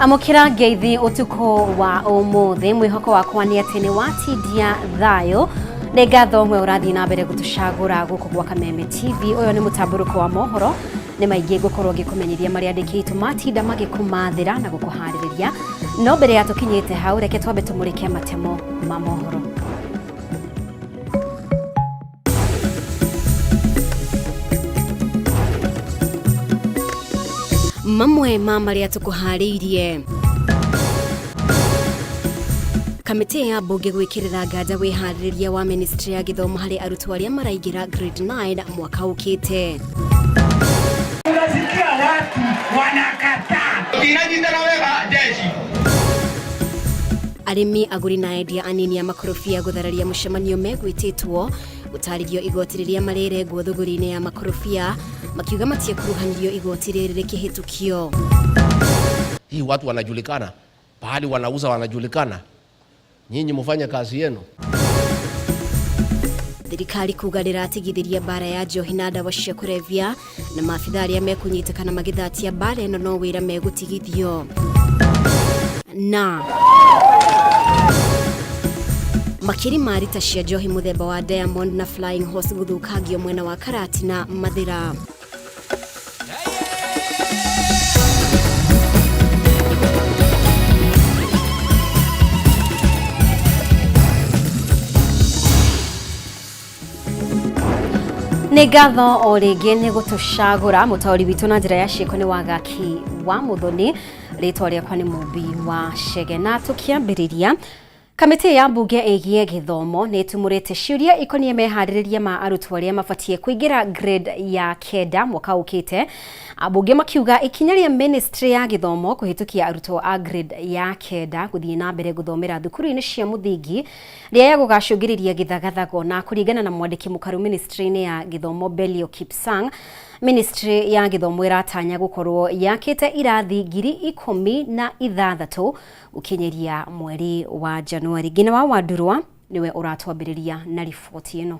Amũkĩra ngeithi ũtukũ wa ũmũthĩ. Mwĩhoko wakwa nĩ atĩ nĩ watindia thayũ. Nĩ ngatho mwe ũrathiĩ na mbere gũtũcagũra gũkũ gwa Kameme TV. Ũyũ nĩ mũtambũrũko wa mohoro, nĩ maingĩ ngũkorwo ngĩkũmenyithia marĩa andĩkĩtwo matinda magĩkũmathĩra na gũkũharĩrĩria. No mbere ya tũkinyĩte hau, reke twambe tũmũrĩke matemo ma mohoro. Mamwe ma marĩa tũkũharĩirie: Kamĩtĩ ya mbunge gwĩkĩrĩra nganja wĩharĩrĩria wa ministry ya gĩthomo harĩ arutwo arĩa maraingĩra grade 9 mwaka ũkĩte. Unasikia watu wanakataa. Inanyitana wega jeshi. Arĩmi, agũri na endia anini a makorobia gũthararia mũcemanio megwĩtĩtwo gũtarĩrio igoti rĩrĩa marĩrengwo thũgũri-inĩ ya makorobia, makiuga matiekuruhanirio igoti rĩrĩ rĩkĩhĩtũkio. Hii watu wanajulikana, pahali wanauza wanajulikana. Nyinyi mfanye kazi yenu. Thirikari kuga ndĩratigithĩria mbara ya njohi na ndawa cia kũrebia, na maabitha arĩa mekũnyitĩkana magĩthatia mbara ĩno no wĩra megũtigithio. Na makiri ma rita cia njohi mũthemba wa Diamond na Flying Horse gũthũkangio mwena wa Karatina Mathĩra. Nĩ ngatho o rĩngĩ nĩ gũtũcagũra. Mũtaũri witũ na njĩra ya ciĩko nĩ Wagaki wa Mũthoni, rĩtwa rĩakwa nĩ Mũmbi wa Cege. Na tũkĩambĩrĩria, kamĩtĩ ya mbunge ĩgiĩ gĩthomo nĩ ĩtumũrĩte ciũria ikoniĩ meharĩrĩria ma arutwo arĩa mabatiĩ kũingĩra grade ya 9 mwaka ũkĩte. Ambunge makiuga ikinya rĩa ministry ya gĩthomo kũhĩtũkia arutwo a grade ya 9 gũthiĩ na mbere gũthomera thukuru-inĩ cia mũthingi rĩaya gũgacũngĩrĩria gĩthagathago. Na kũringana na mwandĩki mũkaru ministry-inĩ ya gĩthomo Belio Kipsang, ministry ya gĩthomo ĩratanya gũkorwo yakĩte irathi 16,000 gũkinyĩria mweri wa Januari. Ngina wa Wandurwa nĩwe ũratwambĩrĩria na riboti ĩno.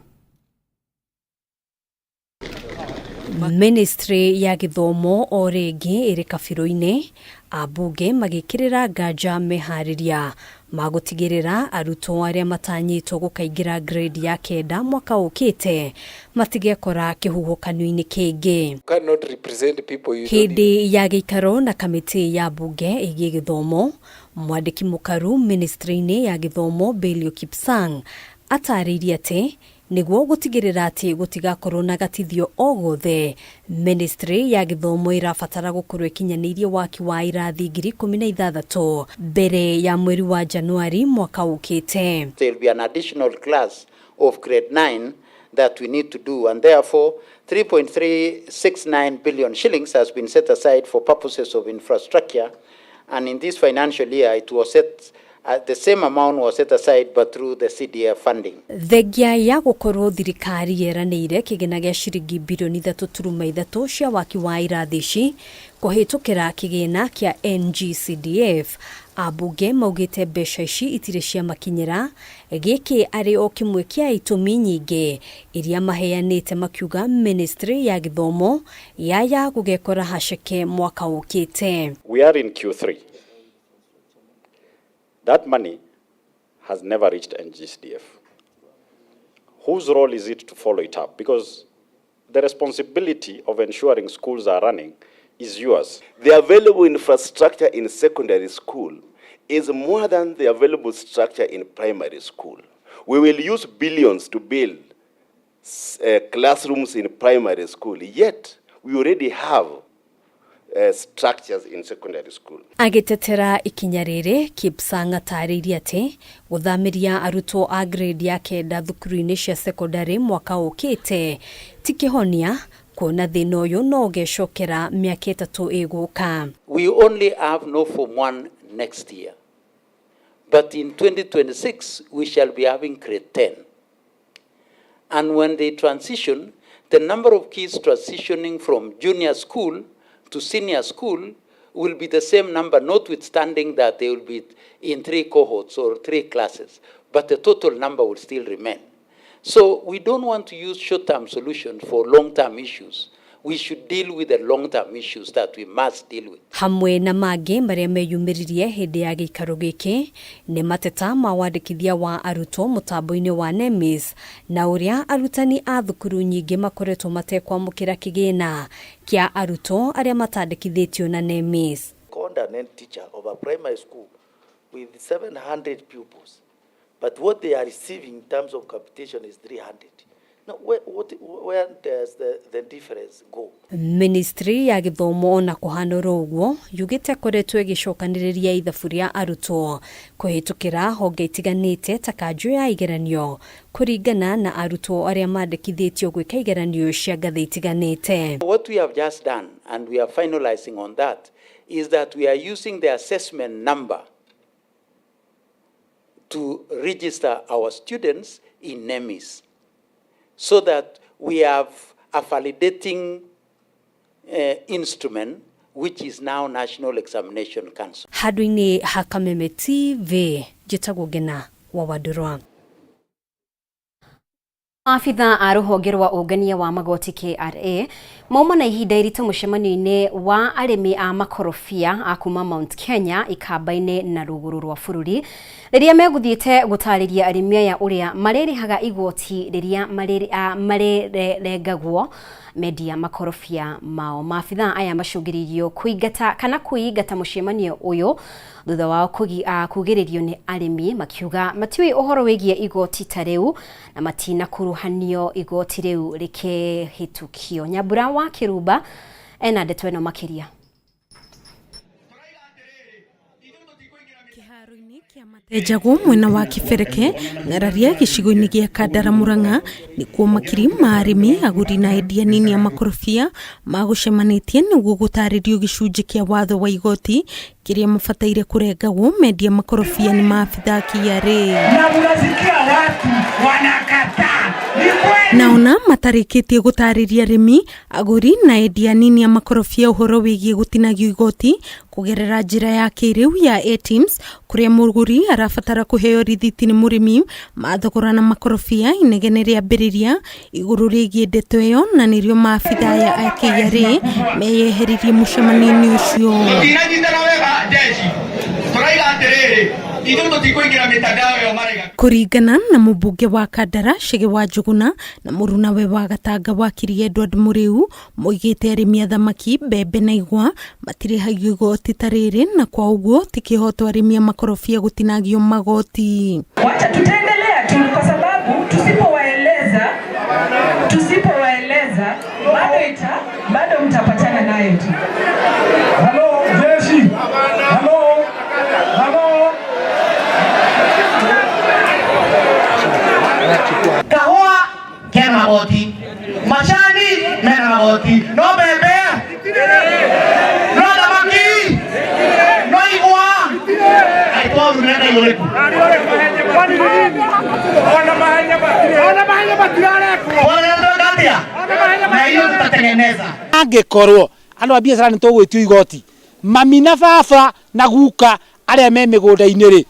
Ministry ya gĩthomo o rĩngĩ ĩrĩ kabirũ-inĩ, ambunge magĩkĩrĩra nganja meharĩria ma gũtigĩrĩra arutwo arĩa matanyĩtwo gũkaingĩra grade ya 9 mwaka ũkĩte matigekora kĩhuhũkanio-inĩ kĩngĩ. Cannot represent people you don't. Hĩndĩ ya gĩikaro na kamĩtĩ ya mbunge ĩgiĩ gĩthomo, mwandĩki mũkaru ministry-inĩ ya gĩthomo Belio Kipsang atarĩirie atĩ nĩguo gũtigĩrĩra atĩ gũtigakorwo na gatithio o gothe, ministry ya gĩthomo ĩrabatara gũkorwo ĩkinyanĩirie waki wa irathi 16,000 mbere ya mweri wa Januari mwaka ũkĩte. There will be an additional class of grade 9 that we need to do, and therefore 3.369 billion shillings has been set aside for purposes of infrastructure, and in this financial year it was set, the same amount was set aside but through the CDF funding. Thengia ya gũkorwo thirikari yeranĩire kĩgĩna gĩa ciringi birioni 3.3 cia waki wa irathi ici kũhĩtũkĩra kĩgĩna kĩa NGCDF, ambunge maugĩte mbeca ici itirĩ ciamakinyĩra, gĩkĩ arĩ o kĩmwe kĩa itũmi nyingĩ iria maheanĩte makiuga ministry ya gĩthomo yaya gũgekora haceke mwaka ũkĩte. We are in Q3. That money has never reached NGCDF. Whose role is it to follow it up? Because the responsibility of ensuring schools are running is yours. The available infrastructure in secondary school is more than the available structure in primary school. We will use billions to build classrooms in primary school, yet we already have structures in secondary school. Agĩtetera ikinya rĩrĩ, Kipsang atarĩirie atĩ gũthamĩria arutwo a grade ya 9 thukuru-inĩ cia secondary mwaka ũkĩte ti kĩhonia, kuona thĩna ũyũ no ũgecokera mĩaka 3 ĩgũka. We only have no form 1 next year, but in 2026 we shall be having grade 10. And when they transition, the number of kids transitioning from junior school to senior school will be the same number, notwithstanding that they will be in 3 cohorts or 3 classes, but the total number will still remain. So we don't want to use short-term solutions for long-term issues. We should deal with the long-term issues that we must deal with. Hamwe na mangĩ marĩa meyumĩririe hĩndĩ ya gĩikaro gĩkĩ nĩ mateta ma wandĩkithia wa arutwo mũtambo-inĩ wa NEMIS na ũrĩa arutani a thukuru nyingĩ makoretwo matekwamũkĩra kĩgĩna kĩa arutwo arĩa matandĩkithĩtio na NEMIS. Called an head teacher of a primary school with 700 pupils, but what they are receiving in terms of capitation is 300. Now, where does the difference go? Ministry ya gĩthomo ona kũhana oro ũguo yugĩte ĩkoretwo ĩgĩcokanĩrĩria ithabu rĩa arutwo kũhĩtũkĩra honge itiganĩte ta kanjũ ya igeranio kũringana na arutwo arĩa mandĩkithĩtio gwĩka igeranio cia ngathĩ itiganĩte. What we have just done, and we are finalizing on that, is that we are using the assessment number to register our students in NEMIS, so that we have a validating instrument, which is now National Examination Council. Handũ-inĩ ha Kameme TV, njĩtagwo Ngena wa Wandũrwa. Maabitha a rũhonge rwa ũngania wa magoti KRA mauma na ihinda iritũ mũcemanio-inĩ wa arĩmi a makorobia a kuma Mount Kenya ikamba-inĩ na rũgũrũ rwa bũrũri rĩrĩa megũthiĩte gũtarĩria arĩmi aya ũrĩa marĩrĩhaga igoti rĩrĩa marĩrengagwo mendia makorobia mao. Maabitha aya macũngĩrĩirio kũingata kana kwĩingata mũcemanio ũyũ thutha wao kugĩrĩrio nĩ arĩmi makiuga matiũĩ ũhoro wĩgiĩ igoti ta rĩu na matinakuruhanio igoti rĩu rĩkĩhĩtũkio. Nyambura wa Kĩrumba ena ndeto ĩno makĩria. Matenjagwo mwena wa Kibereke ng'araria gĩcigo-inĩ gĩa Kandara Murang'a nĩkuo makiri ma arĩmi agũri na endia nini a makorobia magũcemanĩtie nĩguo gũtarĩrio gĩcunjĩ kĩa watho wa igoti kĩrĩa mabataire kũrengagwo mendia makorobia nĩ maabitha a KRA. Na mnasikia watu wanakataa. Ni kweli. Naona matarĩkĩtie gũtarĩria arĩmi agũri na endia nini a makorobia ũhoro wĩgiĩ gũtinagio igoti kũgerera njĩra ya kĩrĩu ya eTIMS kũrĩa mũgũri arabatara kũheo rithiti nĩ mũrĩmi mathogora na makorobia inegene rĩambĩrĩria igũrũ rĩgiĩ ndeto ĩyo na nĩrĩo maabitha aya a KRA meyeheririe mũcemanio-inĩ ũcio. Tũtinanyitana wega jeshi tũraiga atĩrĩrĩ ithuĩ tũtikũingĩra mitandao ĩyo maraiga. Kũringana na mũmbunge wa Kandara Chege wa Njũgũna na mũrunawe wa Gatanga wakiri Edward Mũrĩu moigĩte arĩmi a thamaki mbembe na igwa matirĩhagio igoti ta rĩrĩ na kwa ũguo ti kĩhoto arĩmi a makorobia gũtinagio magoti. Wacha tutaendelea tu kwa sababu tusipowaeleza bado mtapatana nayo tu. Hello jeshi. Hello. Hello. Kahũa kena magoti, macani mena magoti, no mbembe, no thamaki, no igwa. Aitwa rurenda yuriku. Na hiyo tutatengeneza. Angĩkorwo andũ a biacara nĩ tũgwĩtio igoti, mami na baba na guka arĩa me mĩgũnda-inĩ rĩ,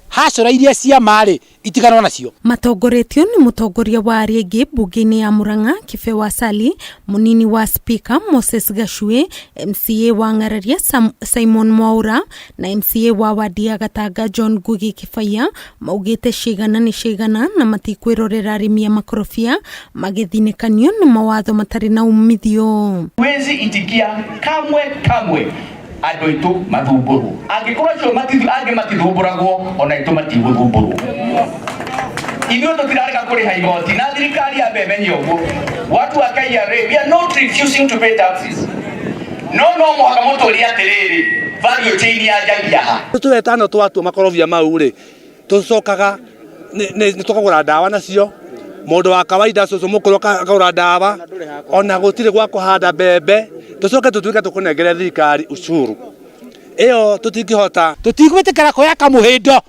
hacora iria cia marĩ itiganwo nacio. Matongoretio nĩ mũtongoria wa arĩa angĩ mbunge-inĩ ya Murang'a Kibe wa Sali, mũnini wa Speaker Moses Gacue, MCA wa Ng'araria Simon Mwaura na MCA wa wadi ya Gatanga John Ngugi Kibaya maugĩte cigana nĩ cigana na matikwĩrorera arĩmi a makorobia magĩthinĩkanio nĩ mawatho matarĩ na umithio. Huwezi itikia kamwe kamwe andũ aitũ mathumbũrwo angĩkorwo acio angĩ matithumbũragwo ona aitũ matigũthumbũrwo. Ithuĩ tũtirarega kũrĩha igoti na thirikari ya mbembe ũguo. Watu wa KRA, we are not refusing to pay taxes. No mũhaka mũtũrie atĩrĩrĩ, value chain yanjagia ha? Tũretano twatua makorobia mau rĩ, tũcokaga nĩ tũkagũra ndawa nacio. Mũndũ wa kawaida cũcũ mũkũrũ akagũra ndawa ona gũtirĩ gwa kũhanda mbembe, tũcoke tũtuĩke tũkũnengere thirikari ucuru ĩyo tũtingĩhota. Tũtigwĩtĩkĩra kuoya kamũhĩndo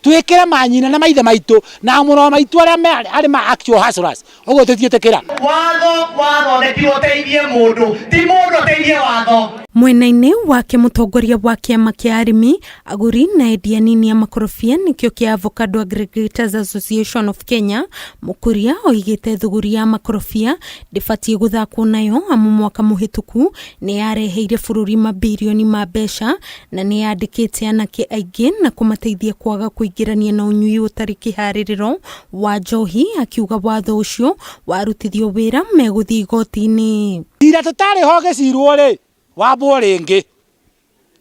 Twikire manyina na maithe maitu na mũro maitu aria arĩ ma actual hustlers ũguo tũtiĩtĩkĩra. Watho wathondekirwo ũteithie mũndũ, ti mũndũ ũteithie watho. Mwena-inĩ wake mũtongoria wa kĩama kĩa arĩmi agũri na endia nini a makorobia nĩkĩo kĩa Avocado Aggregators Association of Kenya Mũkũria oigĩte thũgũri ya makorobia ndĩbatiĩ gũthakwo nayo amu mwaka mũhĩtũku nĩ yareheire bũrũri mabirioni ma mbeca na nĩ yandĩkĩte anake aingĩ na kũmateithia kwaga kũingĩrania na ũnyui ũtarĩ kĩharĩrĩro wa njohi, akiuga watho ũcio warutithio wĩra megũthiĩ igoti-inĩ. Cira tũtarĩ ho gĩcirwo rĩ wambwo rĩngĩ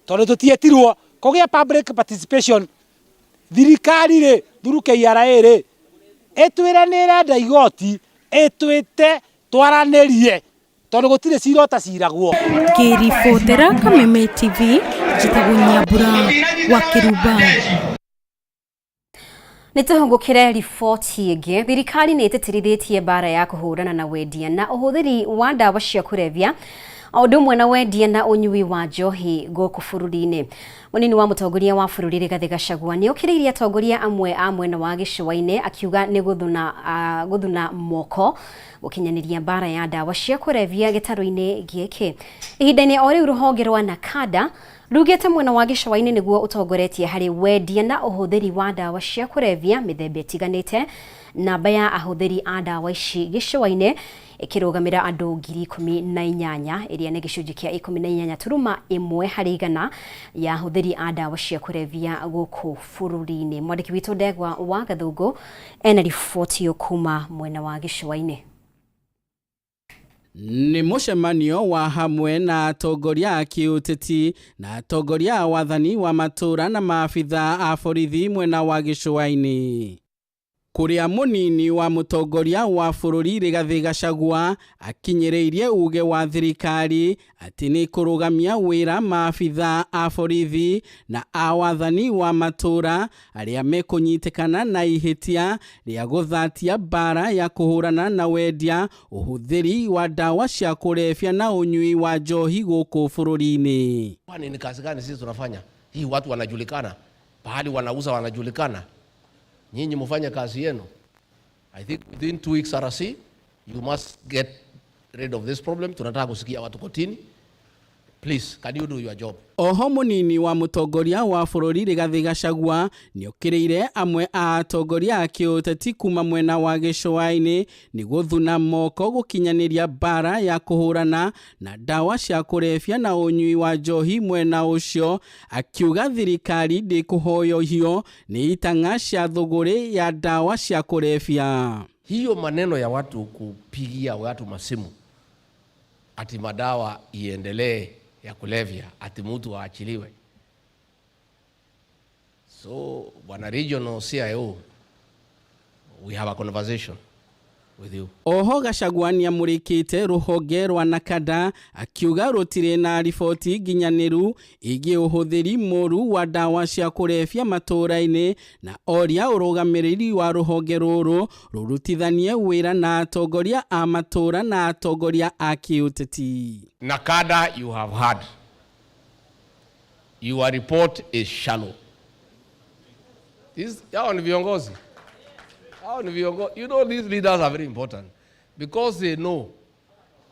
tondũ tũtietirwo kũgĩa public participation. Thirikari rĩ through KRA rĩ ĩtwĩre nĩ ĩrenda igoti ĩtwĩte twaranĩrie tondũ gũtirĩ cira ũtaciragwo. Ngĩribotera Kameme TV njĩtagwo Nyambura wa Kĩrumba. Nĩ tũhũngũkĩre riboti ĩngĩ. Thirikari nĩ ĩtĩtĩrithĩtie mbara ya kũhũrana na wendia na ũhũthĩri wa ndawa cia kũrebia o ũndũ ũmwe na wendia na ũnyui wa njohi gũkũ bũrũri-inĩ. Mũnini wa mũtongoria wa bũrũri Rigathĩ Gachagua nĩ okĩrĩirie atongoria amwe a mwena wa gĩcũa-inĩ akiuga nĩ gũthuna moko gũkinyanĩria mbara ya ndawa cia kũrebia gĩtarũ-inĩ gĩkĩ. Ihinda-inĩ o rĩu rũhonge rwa NACADA rugĩte mwena wa gĩcũa-inĩ nĩguo ũtongoretie harĩ wendia na ũhũthĩri wa ndawa cia kũrebia mĩthemba ĩtiganĩte. Namba ya ahũthĩri a ndawa ici gĩcũa-inĩ ĩkĩrũgamĩra andũ 18,000 ĩrĩa nĩ gĩcunjĩ kĩa 18.1 harĩ igana ya ahũthĩri a ndawa cia kũrebia gũkũ bũrũri-inĩ. Mwandĩki witũ Ndegwa wa Gathũngũ ena riboti kuma mwena wa gĩcũa-inĩ. Nĩ mũcemanio wa hamwe na atongoria a kĩũteti na atongoria a wathani wa matũũra na maabitha a borithi mwena wa gĩcũa-inĩ. Kũrĩa mũnini wa mũtongoria wa bũrũri Rigathĩ Gachagua akinyĩrĩirie uge wa thirikari atĩ nĩ kũrũgamia wĩra maabitha a borithi na a wathani wa matũũra arĩa mekũnyitĩkana na ihĩtia rĩa gũthatia mbara ya kũhũrana na wendia ũhũthĩri wa ndawa cia kũrebia na ũnyui wa njohi gũkũ bũrũri-inĩ. Kwani ni kazi gani sisi tunafanya? Hii watu wanajulikana, pahali wanauza wanajulikana. Nyinyi mfanye kazi yenu. I think within 2 weeks RC, you must get rid of this problem. Tunataka kusikia watu kotini. Please, can you do your job? Oho mũnini wa mũtongoria wa bũrũri Rigathĩ Gachagua nĩokĩrĩire amwe a atongoria a kĩũteti kuma mwena wa gĩcũa-inĩ nĩ gũthuna moko gũkinyanĩria mbara ya kũhũrana na ndawa cia kũrebia na ũnyui wa njohi mwena ũcio, akiuga thirikari ndĩkũhoyohio nĩ itang'a cia thũgũrĩ ya ndawa cia kũrebia. Hiyo maneno ya watu kupigia watu masimu ati madawa iendelee ya kulevya, ati mtu aachiliwe. So bwana regional CIO, we have a conversation with you. Oho Gachagua nĩamũrĩkĩte rũhonge rwa NACADA akiuga rũtirĩ na riboti nginyanĩru ĩgiĩ ũhũthĩri mũru wa ndawa cia kũrebia matũũra-inĩ na oria ũrũgamĩrĩri wa rũhonge rũrũ rũrutithanie wĩra na atongoria a matũũra na atongoria a kĩũteti. NACADA, you have heard. Your report is shallow. This, hao ni viongozi. Hao ni viongozi. You know, these leaders are very important because they know.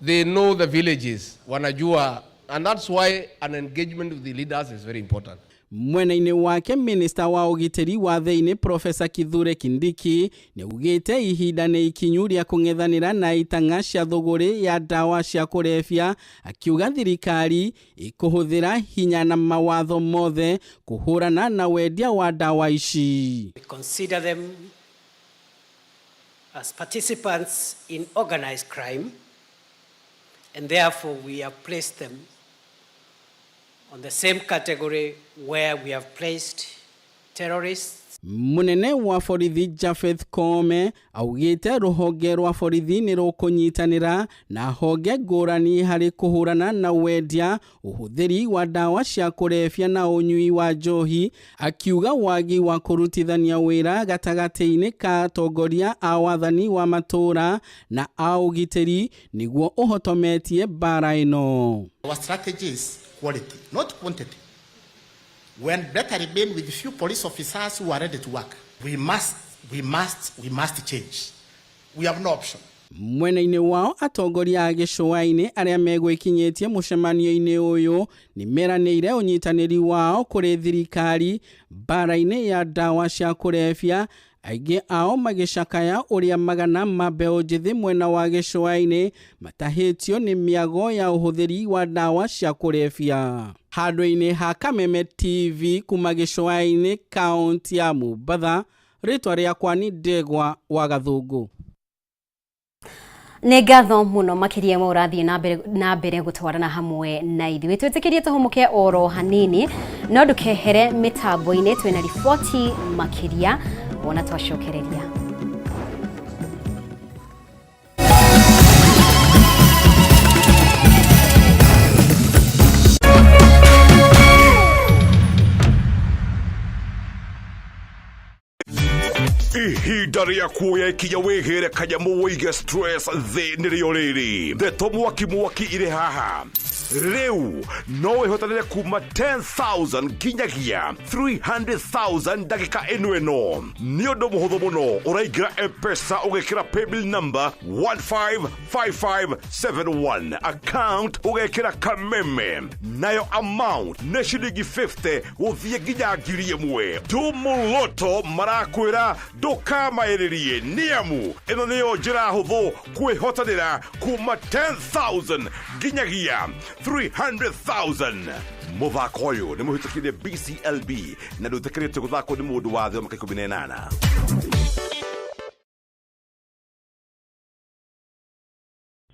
They know the villages. Wanajua, and that's why an engagement with the leaders is very important. Mwena-inĩ wake minista wa ũgitĩri wa thĩinĩ Profesa Kithure Kindiki nĩaugĩte ihinda nĩ ikinyu rĩa kũng'ethanĩra na itang'a cia thũgũrĩ ya ndawa cia kũrebia, akiuga thirikari ĩkũhũthĩra hinya na mawatho mothe kũhũrana na wendia wa ndawa ici. We consider them as participants in organized crime, and therefore we have placed them on the same category where we have placed terrorists. Munene wa borithi Japheth Koome augĩte rũhonge rwa borithi nĩ rũkũnyitanĩra na honge ngũrani harĩ kũhũrana na wendia, ũhũthĩri wa ndawa cia kũrebia na ũnyui wa njohi, akiuga wagi wa kũrutithania wĩra gatagatĩ-inĩ ka atongoria a wathani wa matũũra na a ũgitĩri nĩguo ũhotometie mbara ĩno. Our strategy is quality, not quantity. When better remain with few police officers who are ready to work. We must, we must, we must change. We have no option. Mwena-inĩ wao atongoria a gĩcũa-inĩ arĩa megwĩkinyĩtie mũcemanio-inĩ ũyũ nĩ meranĩire ũnyitanĩri wao kũrĩ thirikari mbara-inĩ ya ndawa cia kũrebia, aingĩ ao magĩcakaya ũrĩa magana ma mbeũ njĩthĩ mwena wa gĩcũa-inĩ matahĩtio nĩ mĩago ya ũhũthĩri wa ndawa cia kũrebia. Handũ-inĩ ha Kameme TV kuma gĩcũa-inĩ kaunti ya Mombatha, rĩtwa rĩakwa nĩ Ndegwa wa Gathũngũ. Nĩ ngatho mũno makĩria ma ũrathiĩ na mbere gũtwarana hamwe na ithuĩ. Twĩtĩkĩrie tũhũmũke oro hanini, no ndũkehere mĩtambo-inĩ, twĩna riboti makĩria wona twacokereria. Ihinda rĩa kuoya ikinya wĩgĩre kanyamũ wĩige stress thĩ nĩrĩo rĩrĩ. Ndeto mwaki mwaki irĩ haha. Rĩu no wĩhotanĩre kuma 10,000 nginyagia 300,000 ndagĩka ĩno ĩno. Nĩ ũndũ mũhũthũ mũno, ũraingĩra M-Pesa ũgekĩra paybill number 155571, account ũgekĩra Kameme, nayo amount nĩ ciringi 50 gũthiĩ nginya 1,000. Tumuloto marakwĩra ndũkamaĩrĩrie, nĩamu ĩno nĩyo njĩra hũthũ kwĩhotanĩra kuma 10,000 nginyagia 300,000. Mũthako ũyũ nĩ mũhĩtũkire BCLB na ndũĩtĩkĩrĩtio gũthakwo nĩ mũndũ wa thĩ wa mĩaka 18.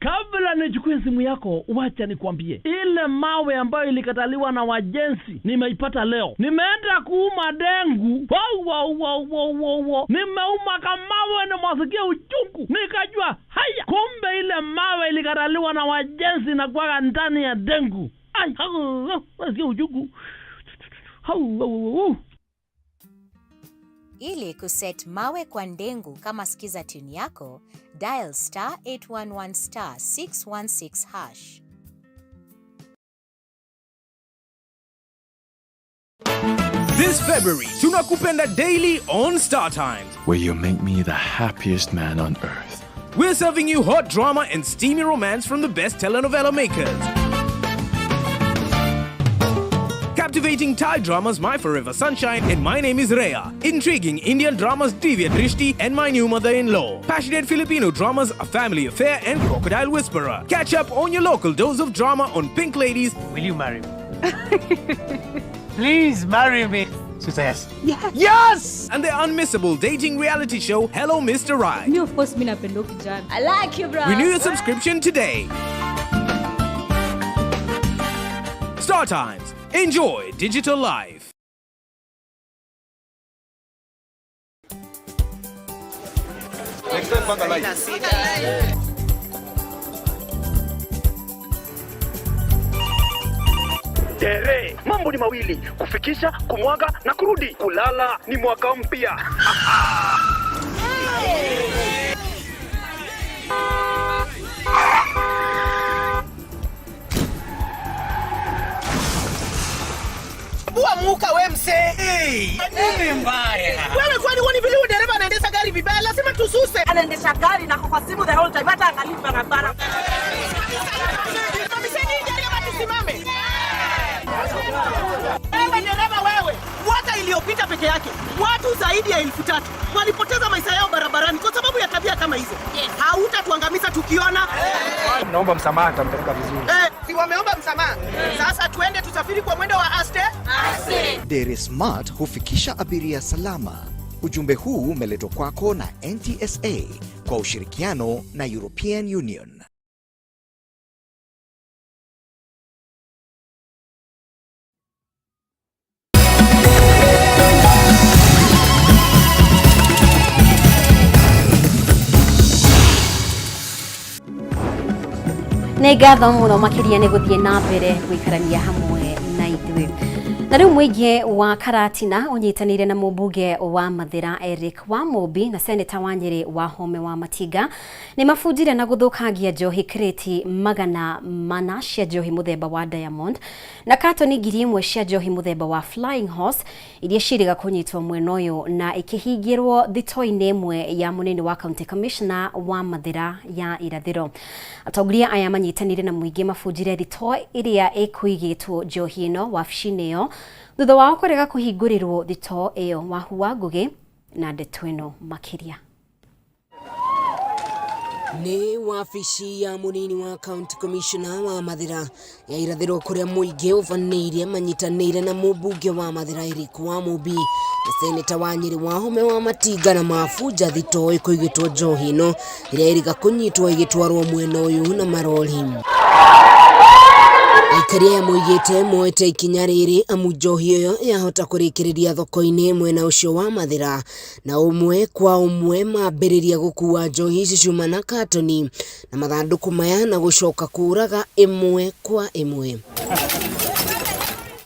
Kabla nichukue simu yako, wacha nikwambie, ile mawe ambayo ilikataliwa na wajenzi nimeipata leo. Nimeenda kuuma dengu, wow, wow, wow, wow, wow, wow. Nimeuma kamawe na masikia uchungu, nikajua haya, kumbe ile mawe ilikataliwa na wajenzi na kuwaga ndani ya dengu. Ai, hau, hau, nasikia uchungu. Hau, hau, hau, hau. Ili kuset mawe kwa ndengu kama skiza tune yako, dial star 811 star 616 hash. This February, tunakupenda daily on Star Times. Where you make me the happiest man on earth. We're serving you hot drama and steamy romance from the best telenovela makers. Captivating Thai dramas My Forever Sunshine and My Name is Rhea. Intriguing Indian dramas Divya Drishti and My New Mother-in-Law. Passionate Filipino dramas A Family Affair and Crocodile Whisperer. Catch up on your local dose of drama on Pink Ladies. Will you marry me? Please marry me. She says yes. Yes! And the unmissable dating reality show Hello Mr. Right. Me, of course, mi napenda kijana. I like you, bro. Renew your subscription today. Star Times. Enjoy digital life. Next time, panga line. Dere, mambo ni mawili, kufikisha, kumwaga na kurudi. Kulala ni mwaka mpya. Amuka we msee. Hey, nini mbaya? Wewe kwani huoni vile huyu dereva anaendesha gari vibaya? Lazima tususe. Anaendesha gari na kwa simu the whole time, hata angalii barabara. Simamisheni hii gari ama tusimame. Wewe dereva wewe, mwaka iliyopita peke yake watu zaidi ya 3,000 walipoteza maisha yao barabarani kwa sababu ya tabia kama hizo. Hautatuangamiza tukiona. Naomba msamaha, nitampeleka vizuri. Si wameomba msamaha. Sasa tuende tusafiri kwa mwendo wa aste. Aste. Dere Smart hufikisha abiria salama. Ujumbe huu umeletwa kwako na NTSA kwa ushirikiano na European Union. Nĩ ngatho mũno makĩria nĩ gũthiĩ na mbere gũikarania hamwe na ithuĩ. Na rĩu mũingĩ wa Karatina ũnyitanĩire na mũmbunge wa Mathĩra Eric Wamũmbi na seneta wa Nyĩrĩ Wahome wa Matinga nĩ mabunjire na gũthũkangia njohi krĩti 400 cia njohi mũthemba wa Diamond na katoni 1000 cia njohi mũthemba wa Flying Horse iria ciĩrĩga kũnyitwo mwena ũyũ na ikĩhingĩrwo thito-inĩ ĩmwe ya mũnini wa County Commissioner wa Mathĩra ya Irathĩro. Atongoria aya manyitanĩire na mũingĩ mabunjire thito ĩrĩa ĩkũigĩtwo njohi ĩno wabici-inĩ ĩyo thutha wao kũrega kũhingũrĩrwo thito ĩyo. Wahu wa Ngũgĩ na ndeto ĩno makĩria. Nĩ wabici ya mũnini wa County Commissioner wa Mathĩra ya Irathĩro kũrĩa mũingĩ ũbanĩire manyitanĩire na mũmbunge wa Mathĩra Eric Wamũmbi na seneta wa Nyĩrĩ Wahome wa Matinga na mabunja thito ĩkũigĩtwo njohi ĩno ĩrĩa ĩrĩga kũnyitwo ĩgĩtwarwo mwena ũyũ na marori. Aikari aya moigĩte moete ikinya rĩrĩ amu njohi ĩyo yahota kũrĩkĩrĩria thoko-inĩ mwena ũcio wa Mathĩra na ũmwe kwa ũmwe mambĩrĩria gũkua njohi ici ciuma na katoni na mathandũkũ maya na gũcoka kũraga ĩmwe kwa ĩmwe.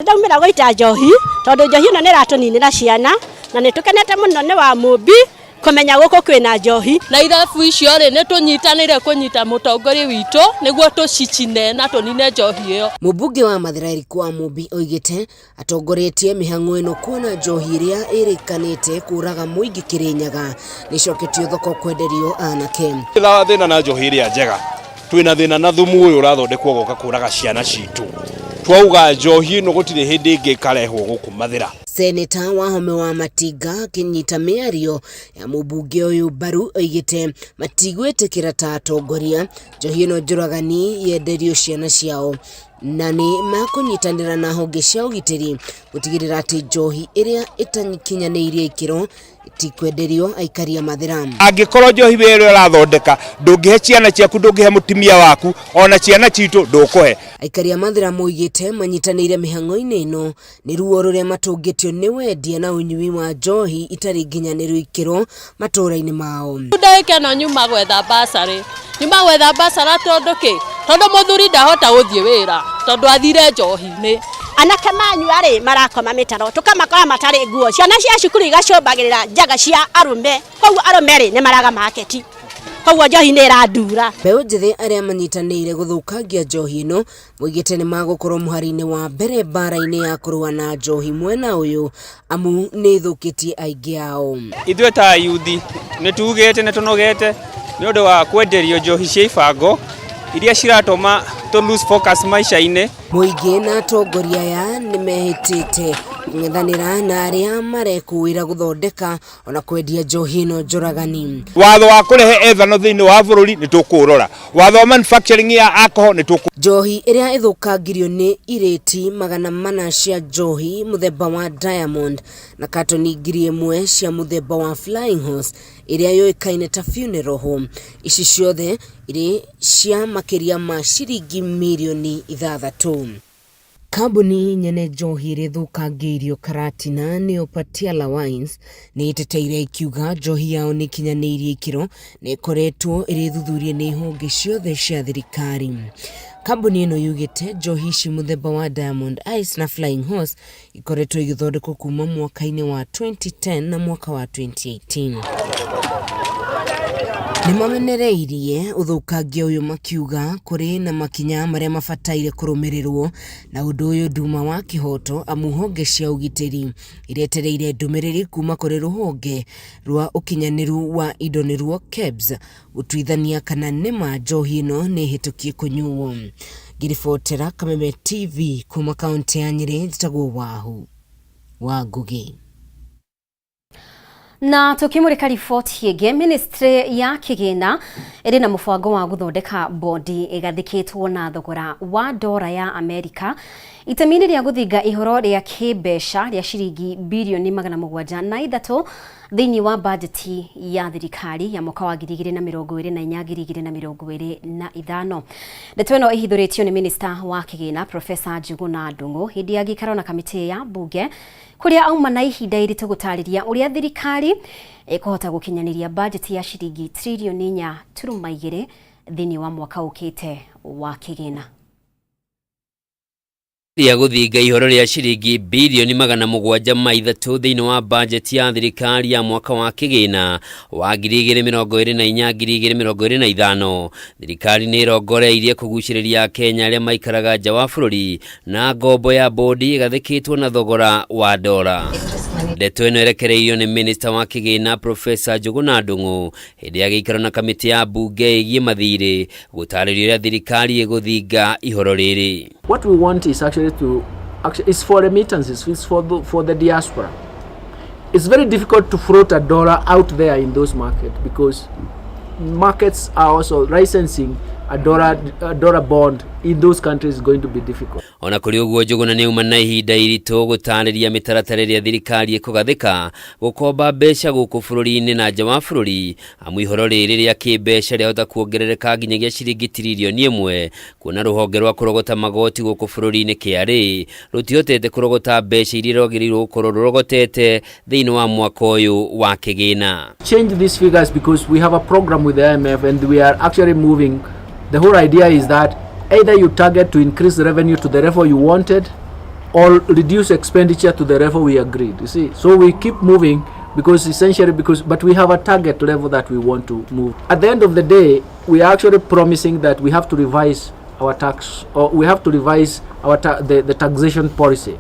Ndaumĩra gũita njohi tondũ njohi ĩno nĩ ĩratũninĩra ciana na nĩ tũkenete mũno nĩ wa Mũmbi kũmenya gũkũ kwĩna njohi. Na irabu icio rĩ nĩ tũnyitanĩre kũnyita mũtongoria witũ nĩguo tũcicine na tũnine njohi ĩyo. Mũmbunge wa Mathĩra Eric Wamũmbi oigĩte atongoretie mĩhang'o ĩno kuona njohi ĩrĩa ĩrĩkanĩte kũraga mũingĩ Kĩrĩnyaga nĩcoketio thoko kwenderio anake. Thĩna na njohi ĩrĩa njega twĩna thĩna na thumu ũyũ ũrathondekwo goka kũraga ciana citũ. Twauga njohi ĩno gũtirĩ hĩndĩ ĩngĩ ĩkarehwo gũkũ Mathĩra. Seneta Wahome wa Matinga akĩnyita mĩario ya mũmbunge ũyũ mbaru oigĩte matigwĩtĩkĩra ta atongoria njohi ĩno njũragani yenderio ciana ciao na nĩ makũnyitanĩra na honge cia ũgitĩri gũtigĩrĩra atĩ njohi ĩrĩa ĩtakinyanĩirie ikĩro ĩtikwenderio aikari a Mathĩra. Angĩkorwo njohi ĩrĩa ũrathondeka ndũngĩhe ciana ciaku, ndũngĩhe mũtumia waku, ona ciana citũ ndũkũhe. Aikari a Mathĩra moigĩte manyitanĩire mĩhang'o-inĩ ĩno nĩ ruo rũrĩa matũngĩtio nĩ wendia na ũnyui wa njohi itarĩ nginyanĩru ikĩro matũũra-inĩ mao. Ndagĩka ĩno nyuma gwetha basarĩ, nyuma gwetha basara tondũ kĩ? Tondũ mũthuri ndahota gũthiĩ wĩra tondũ athire njohi-inĩ. Anake manyua rĩ marakoma mĩtaro tũkamakora matarĩ nguo, ciana cia cukuru igacũmbagĩrĩra njaga cia arũme, koguo arũme rĩ nĩ maraga maketi, koguo njohi nĩ ĩrandura. Mbeũ njĩthĩ arĩa manyitanĩire gũthũkangia njohi ĩno moigĩte nĩ magũkorwo mũhari-inĩ wa mbere mbara-inĩ ya kũrũa na njohi mwena ũyũ amu nĩ ĩthũkĩtie aingĩ ao. Ithuĩ ta yuthi nĩ tugĩte nĩ tũnogete nĩ ũndũ wa kwenderio njohi cia ibango iria ciratũma tũ lose focus maisha-inĩ. Mũingĩ na atongoria aya nĩ mehĩtĩte kũng'ethanĩra na arĩa marekũĩra gũthondeka ona kwendia njohi ĩno njũragani. Watho wa kũrehe ethanol thĩinĩ wa bũrũri nĩ tũkũũrora, watho wa manufacturing ya alcohol nĩ tũkũ. Njohi ĩrĩa ĩthũkangirio nĩ irĩti 400 cia njohi mũthemba wa Diamond na katoni 1000 cia mũthemba wa Flying Horse ĩrĩa yũĩkaine ta Funeral Home. Ici ciothe irĩ cia makĩria ma ciringi mirioni 6. Kambuni nyene njohi ĩrĩa ĩthũkangĩirio Karatina nĩyo Patiala Wines nĩ ĩteteire ikiuga njohi yao nĩ ĩkinyanĩirie ikĩro na ĩkoretwo ĩrĩ thuthurie nĩ honge ciothe cia thirikari. Kambuni ĩno yugĩte njohi ici mũthemba wa Diamond Ice na Flying Horse ikoretwo igĩthondekwo kuma mwaka-inĩ wa 2010 na mwaka wa 2018. Nĩ mamenereirie ũthũkangia ũyũ makiuga kũrĩ na makinya marĩa mabataire kũrũmĩrĩrwo na ũndũ ũyũ nduma wa kĩhoto amu honge cia ũgitĩri iretereire ndũmĩrĩri kuma kũrĩ rũhonge rwa ũkinyanĩru wa indo nĩruo KEBS gũtuithania kana nĩma njohi ĩno nĩ ĩhĩtũkie kũnyuo. Ngĩribotera Kameme TV kuma kaunti ya Nyĩrĩ njĩtagwo Wahu wa Ngũgĩ. Na tukimurika riboti ĩngĩ, ministry ya kĩgĩna ĩrĩ na mũbango wa gũthondeka bondi ĩgathĩkĩtwo na thogora wa dora ya Amerika itemi-inĩ rĩa gũthinga ihoro rĩa kĩmbeca rĩa ciringi birioni 703 thĩinĩ wa bajeti ya thirikari ya mwaka wa 2024 2025. Ndeto ĩno ĩhithũrĩtio nĩ minista wa kĩgĩna Profesa Njuguna Ndung'u hĩndĩ ya gĩikaro na kamĩtĩ ya mbunge kũrĩa auma na ihinda iritũ gũtarĩria ũrĩa thirikari ĩkũhota gũkinyanĩria bajeti ya ciringi tririoni 4.2 thĩinĩ wa mwaka ũkĩte wa kĩgĩna. Rĩa gũthinga ihoro rĩa ciringi birioni 703 thĩinĩ wa bajeti ya thirikari ya mwaka wa kĩgĩna wa 2024 2025. Thirikari nĩ ĩrongoreirie kũgucĩrĩria Akenya arĩa maikaraga nja wa bũrũri na ngombo ya bodi ĩgathĩkĩtwo na thogora wa dora. Ndeto ĩno ĩrekereirio nĩ minista wa kĩgĩna Profesa Njũgũna Ndung'u hĩndĩ ya gĩikaro na kamĩtĩ ya mbunge ĩgiĩ mathirĩ gũtarĩria ũrĩa thirikari ĩgũthinga ihoro rĩrĩ. What we want is actually to, actually, it's for remittances, it's for the diaspora. It's very difficult to float a dollar out there in those markets because markets are also licensing a dollar bond in those countries is going to be difficult. Ona kũrĩ ũguo, Njũgũna nĩ auma na ihinda iritũ gũtarĩria mĩtaratara ĩrĩa thirikari ĩkũgathĩka gũkomba mbeca gũkũ bũrũri-inĩ na nja wa bũrũri, amu ihoro rĩrĩ rĩa kĩmbeca rĩahota kuongerereka nginyagia ciringi 1 tiririoni, kuona rũhonge rwa kũrogota magoti gũkũ bũrũri-inĩ KRA rũtihotete kũrogota mbeca iria rwagĩrĩirwo gũkorwo rũrogotete thĩinĩ wa mwaka ũyũ wa kĩgĩna. Change these figures because we have a program with the IMF and we are actually moving. The whole idea is that either you target to increase revenue to the level you wanted or reduce expenditure to the level we agreed. You see, so we keep moving because essentially because but we have a target level that we want to move. At the end of the day, we are actually promising that we have to revise our tax or we have to revise our the taxation policy.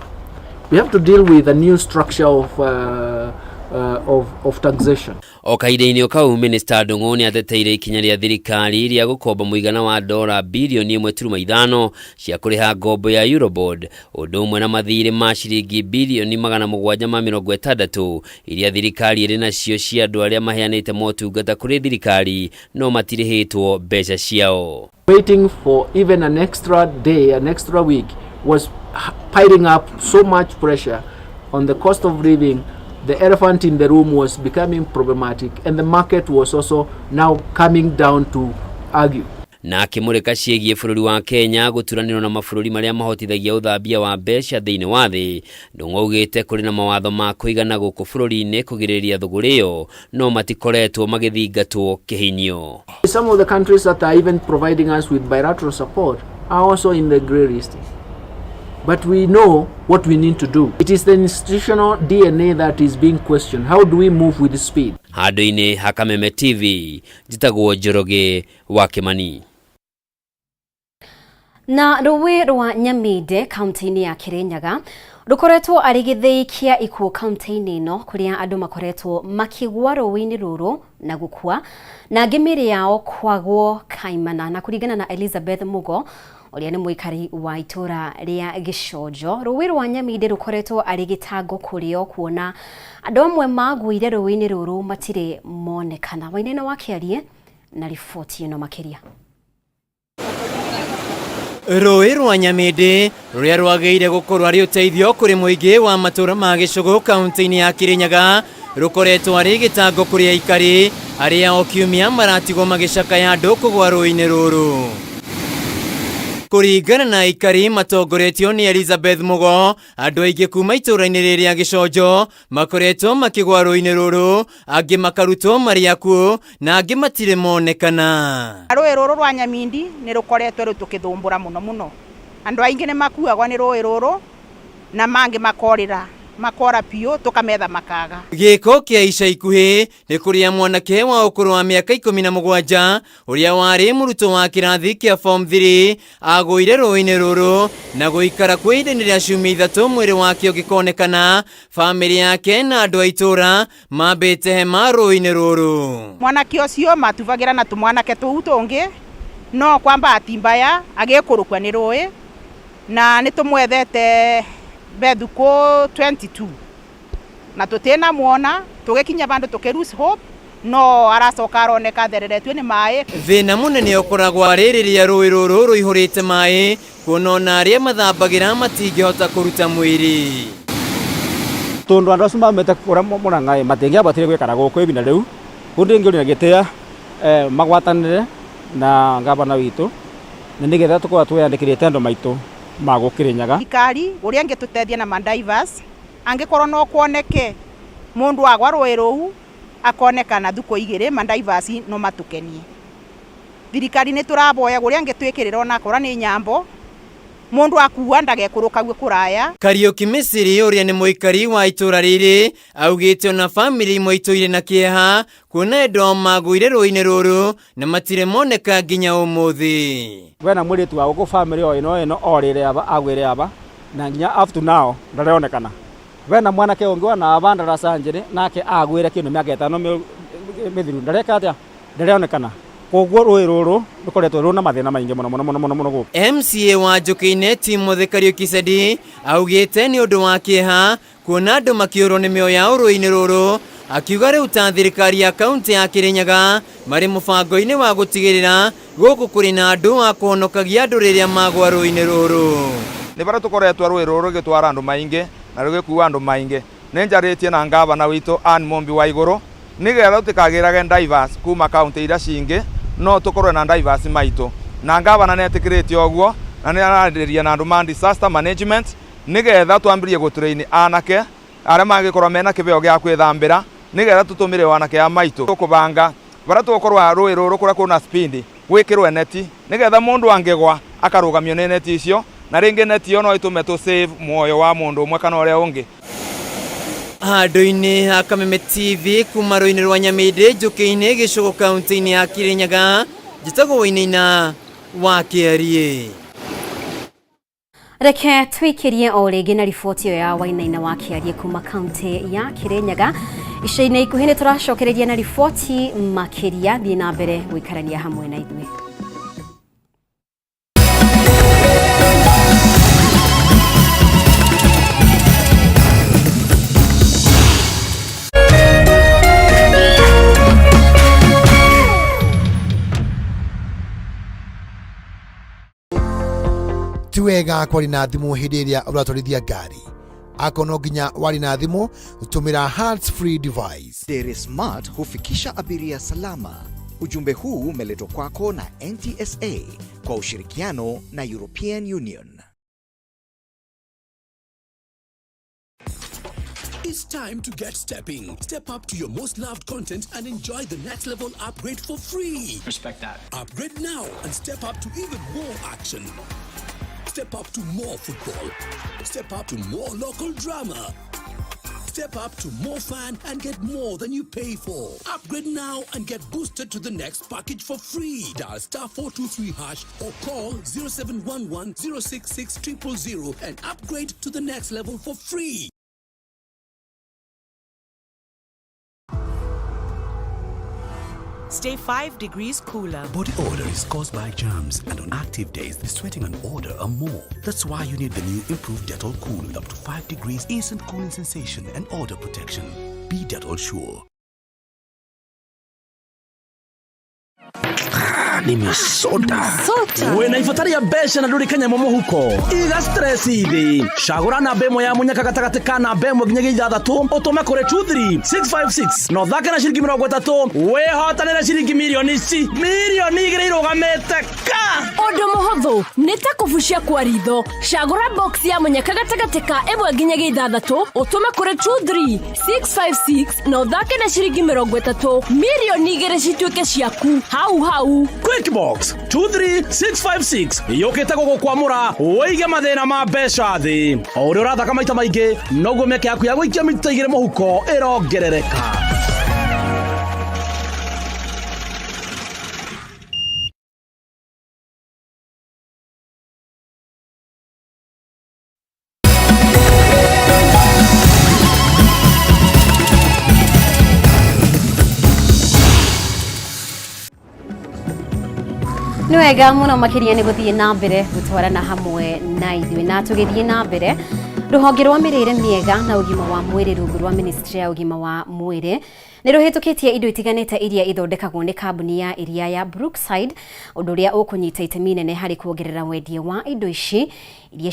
We have to deal with a new structure of taxation. O kahinda-inĩ o kau, minista Ndung'u nĩ ateteire ikinya rĩa thirikari rĩa gũkomba mũigana wa dora 1.5 birioni cia kũrĩha ngombo ya Eurobond, ũndũ ũmwe na mathirĩ ma ciringi 760 birioni iria thirikari ĩrĩ nacio cia andũ arĩa maheanĩte motungata kũrĩ thirikari no matirĩhĩtwo mbeca ciao. Waiting for even an extra day, an extra week, was piling up so much pressure on the cost of living. The elephant in the room was becoming problematic, and the market was also now coming down to argue. Na akĩmũrĩka ciĩgiĩ bũrũri wa Kenya gũturanĩrwo na mabũrũri marĩa mahotithagia ũthambia wa mbeca thĩinĩ wa thĩ, Ndung'u augĩte kũrĩ na mawatho ma kũigana gũkũ bũrũri-inĩ kũgirĩrĩria thũgũrĩ ĩyo, no matikoretwo magĩthingatwo kĩhinyio. Some of the countries that are even providing us with bilateral support are also in the grey list. But we know what we need to do. It is the institutional DNA that is being questioned. How do we move with speed? Handũ-inĩ ha Kameme TV, njĩtagwo Njoroge wa Kĩmani. Na rũĩ rwa Nyaminde kaunti-inĩ ya Kirinyaga rũkoretwo arĩ gĩthĩi kĩa ikuũ kaunti-inĩ ĩno, kũrĩa andũ makoretwo makĩgwa rũĩ-inĩ rũrũ na gũkua, na angĩ mĩĩrĩ yao kwagwo kaimana. Na kũringana na Elizabeth Mugo, ũrĩa nĩ mũikari wa itũra rĩa Gĩconjo, rũĩ rwa Nyaminde rũkoretwo arĩ gĩtango kũrĩo, kuona andũ amwe magũire rũĩ-inĩ rũrũ matirĩ monekana. Wainaina wa Kĩarie na riboti ĩno makĩria. Rũĩ rwa Nyamĩndĩ rũrĩa rwagĩrĩire gũkorwo arĩ ũteithio kũrĩ mũingĩ wa matũũra ma Gĩcũgũ kaunti-inĩ ya Kĩrĩnyaga rũkoretwo arĩ gĩtango kũrĩ aikari arĩa o kiumia maratigwo magĩcakaya andũ kũgwa rũĩ-inĩ rũrũ. Kũringana na aikari matongoretio nĩ Elizabeth Mugo, andũ aingĩ kuma itũũra-inĩ rĩrĩa Gĩconjo makoretwo makĩgwa rũĩ-inĩ rũrũ, angĩ makarutwo marĩ akuũ na angĩ matirĩ monekana. Rũĩ rũrũ rwa Nyamindi nĩ rũkoretwo rĩu tũkĩthũmbũra mũno mũno. Andũ aingĩ nĩ makuagwo nĩ rũĩ rũrũ na mangĩ makorĩra makora biũ, tũkametha makaga. Gĩko kĩa ica ikuhĩ nĩ kũrĩa mwanake wa ũkũrũ wa mĩaka 17 ũrĩa warĩ mũrutwo wa kĩrathi kĩa form 3 agũire rũĩ-inĩ rũrũ na gũikara kwa ihinda-inĩ rĩa ciumia 3 mwĩrĩ wake ũgĩkonekana. Bamĩrĩ yake na andũ a itũũra mambĩte hema rũĩ-inĩ rũrũ. Mwanake ũcio matubagĩra na tũmwanake tũu tũngĩ, no kwa bahati mbaya agĩkũrũkua nĩ rũĩ, na nĩ tũmwethete bethukũ 22 na tũtina muona. Tũgĩkinya bandũ tũkĩ lose hope, no aracoka aroneka athereretio nĩ maĩ. Thĩna mũnene ũkoragwo arĩ rĩrĩa rũĩ rũrũ rũihũrĩte maĩ, kuona ona arĩa mathambagĩra matingĩhota kũruta mwĩrĩ. Tondu andu acio maumite kuria Murang'a matingĩabatire gwikara guku ibinda riu kundu ingĩũria gĩtĩa magwatanĩre na ngavana witũ na nĩgetha tũkorwo twĩyandĩkĩrĩte andũ maitũ ma gũkĩrĩnyaga. Thirikari ũrĩa angĩtũteithia na madivers, angĩkorwo no kuoneke mũndũ agwa rũĩ rũu akonekana thukũ 2, madivers no matũkenie. Thirikari nĩ tũraboya ũrĩa angĩtwĩkĩrĩra onakorwo nĩ nyambo Mundu akua ndagekũrũkague kũraya. Kariuki Misiri ũrĩa nĩ mũikari wa itũra rĩrĩ augĩte ona bamĩrĩ imwe itũire na kĩeha kuona endwa magũire rũĩ-inĩ rũrũ na matirĩ moneka nginya ũmũthĩ. Wena mwĩrĩtu wa gũkũ bamĩrĩ o ĩno ĩno orĩre aba agwĩre aba na nginya up to now ndareonekana. Wena mwanake ũngĩ wana aba ndaraca njĩrĩ nake agwĩre kĩndũ mĩaka ĩtano mĩthiru ndareka atĩa ndareonekana. Koguo rũĩ rũrũ rũkoretwo rũna mathĩna maingĩ mũno mũno mũno mũno mũno gũkũ. MCA wa Njũkĩ-inĩ Timothy Kariuki Sedi augĩte nĩ ũndũ wa kĩeha kuona andũ makĩũrwo nĩ mĩoyo yao rũĩ-inĩ rũrũ, akiuga rĩu ta thirikari ya kaunti ya Kirinyaga marĩ mũbango-inĩ wa gũtigĩrĩra gũkũ kũrĩ na andũ a kũhonokagia andũ rĩrĩa magwa rũĩ-inĩ rũrũ. Nĩ bara tũkoretwo rũĩ rũrũ rũgĩtwara andũ maingĩ na rũgĩkua andũ maingĩ. Nĩ njarĩtie na ngavana witũ Ann Mumbi wa igũrũ nĩgetha tũtikagĩrage divers kuma kaunti iria cingĩ, no tũkorwe na divers maitũ. Na ngavana nĩ etĩkĩrĩte ũguo na nĩ ararĩria na andũ ma disaster management nĩgetha twambĩrĩrie gũtrain anake arĩa mangĩkorwo mena kĩbeo gĩa kwĩthambĩra nĩgetha tũtũmĩre anake a maitũ. Tũkũbanga bara tũgũkorwo rũĩ rũrũ kũrĩa kwĩna speed gwĩkĩrwo neti nĩgetha mũndũ angĩgwa akarũgamio nĩ neti icio, na rĩngĩ neti ĩyo no ĩtũme tũ save muoyo wa mũndũ ũmwe kana ũrĩa ũngĩ. Handũ-inĩ ha Kameme TV kuma rũĩ-inĩ rwa Nyamĩndĩ Njũkĩ-inĩ Gĩcũgũ kaunti-inĩ ya Kirinyaga, njĩtagwo Wainaina wa Kĩariĩ. Reke twikirie o rĩngĩ na riboti ĩyo ya Wainaina wa Kĩariĩ kuma kaunti ya Kirinyaga. Ica-inĩ ikuhĩ nĩ tũracokereria na riboti makĩria. Thiĩ na mbere gũikarania hamwe na ithuĩ. Ti wega kwari na thimũ hĩndĩ ĩrĩa ũratwarithia ngari. Akorwo no nginya wari na thimũ, tũmĩra hands free device. Dere Smart hufikisha abiria salama. Ujumbe huu umeletwa kwako na NTSA kwa ushirikiano na European Union. It's time to get stepping. Step up to your most loved content and enjoy the next level upgrade for free. Respect that. Upgrade now and step up to even more action. Step up to more football. Step up to more local drama. Step up to more fun and get more than you pay for. Upgrade now and get boosted to the next package for free. Dial star 423 hash or call 0711 066 000 and upgrade to the next level for free. Stay 5 degrees cooler. Body odor is caused by germs, and on active days, the sweating and odor are more. That's why you need the new improved Dettol Cool with up to 5 degrees instant cooling sensation and odor protection. Be Dettol sure. Nimesota wĩna ibata rĩa mbeca na ndũrĩ kanyamũ mũhuko, iga stress thĩ, cagũra namba ĩmwe ya mũnyaka gatagatĩ ka namba ĩmwe nginyagia ithathatũ, ũtũme kũrĩ 23656 na ũthake na ciringi 30 wĩhotanĩre ciringi mirioni ici 2 mirioni irũgamĩte ka. Ũndũ mũhũthũ nĩ ta kũbucia kwa ritho. Cagũra box ya mũnyaka gatagatĩ ka ĩmwe nginyagia ithathatũ, ũtũme kũrĩ 23656 na ũthake na ciringi 30, 2 mirioni cituĩke ciaku hau hau. Quickbox 23656 yũkĩte gũgũkwamũra ũige mathĩna ma mbeca thĩ. O ũrĩa ũrathaka maita maingĩ, noguo mĩeke yaku ya gũikia mita 2 mũhuko ĩrongerereka. Nĩ wega mũno makĩria nĩ gũthiĩ na mbere gũtwarana hamwe na ithuĩ. Na tũgĩthiĩ na mbere, rũhonge rwa mĩrĩre mĩega na ũgima wa mwĩrĩ rungu rwa ministry ya ũgima wa mwĩrĩ nĩ rũhĩtũkĩtie indo itiganĩte iria ithondekagwo nĩ kambuni ya iria ya Brookside, ũndũ ũrĩa ũkũnyita itemi inene harĩ kuongerera wendia wa indo ici iria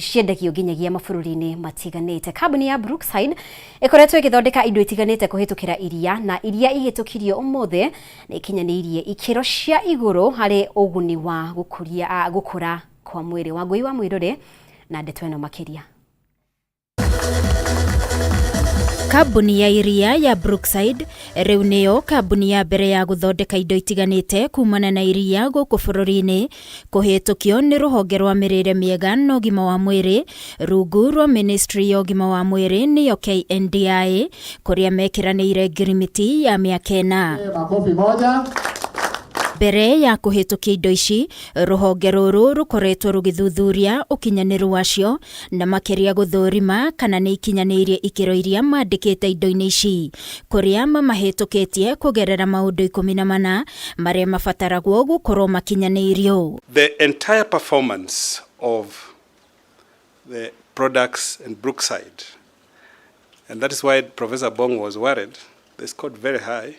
ciendagio nginyagia mabũrũri-inĩ matiganĩte. Kambuni ya Brookside ĩkoretwo ĩgĩthondeka indo itiganĩte kũhĩtũkĩra iria, na iria ihĩtũkirio ũmũthĩ nĩ ikinyanĩirie ikĩro cia igũrũ harĩ ũguni wa gũkũria gũkũra kwa mwĩrĩ. Wangũi wa Mwĩrũrĩ na ndeto ĩno makĩria. Kambuni ya iria ya Brookside rĩu nĩyo kambuni ya mbere ya gũthondeka indo itiganĩte kumana na iria gũkũ bũrũri-inĩ kũhĩtũkio nĩ rũhonge rwa mĩrĩre mĩega na ũgima wa mwĩrĩ rungu rwa Ministry ya ũgima wa mwĩrĩ nĩyo KNDI kũrĩa mekĩranĩire ngirimiti ya mĩaka ĩna. Makofi moja. Mbere ya kũhĩtũkia indo ici, rũhonge rũrũ rũkoretwo rũgĩthuthuria ũkinyanĩru wacio na makĩria gũthũrima kana nĩ ikinyanĩirie ikĩro iria mandĩkĩte indo-inĩ ici, kũrĩa mamahĩtũkĩtie kũgerera maũndũ 14 marĩa mabataragwo gũkorwo makinyanĩirio. The entire performance of the products in Brookside, and that is why Professor Bong was worried, they scored very high.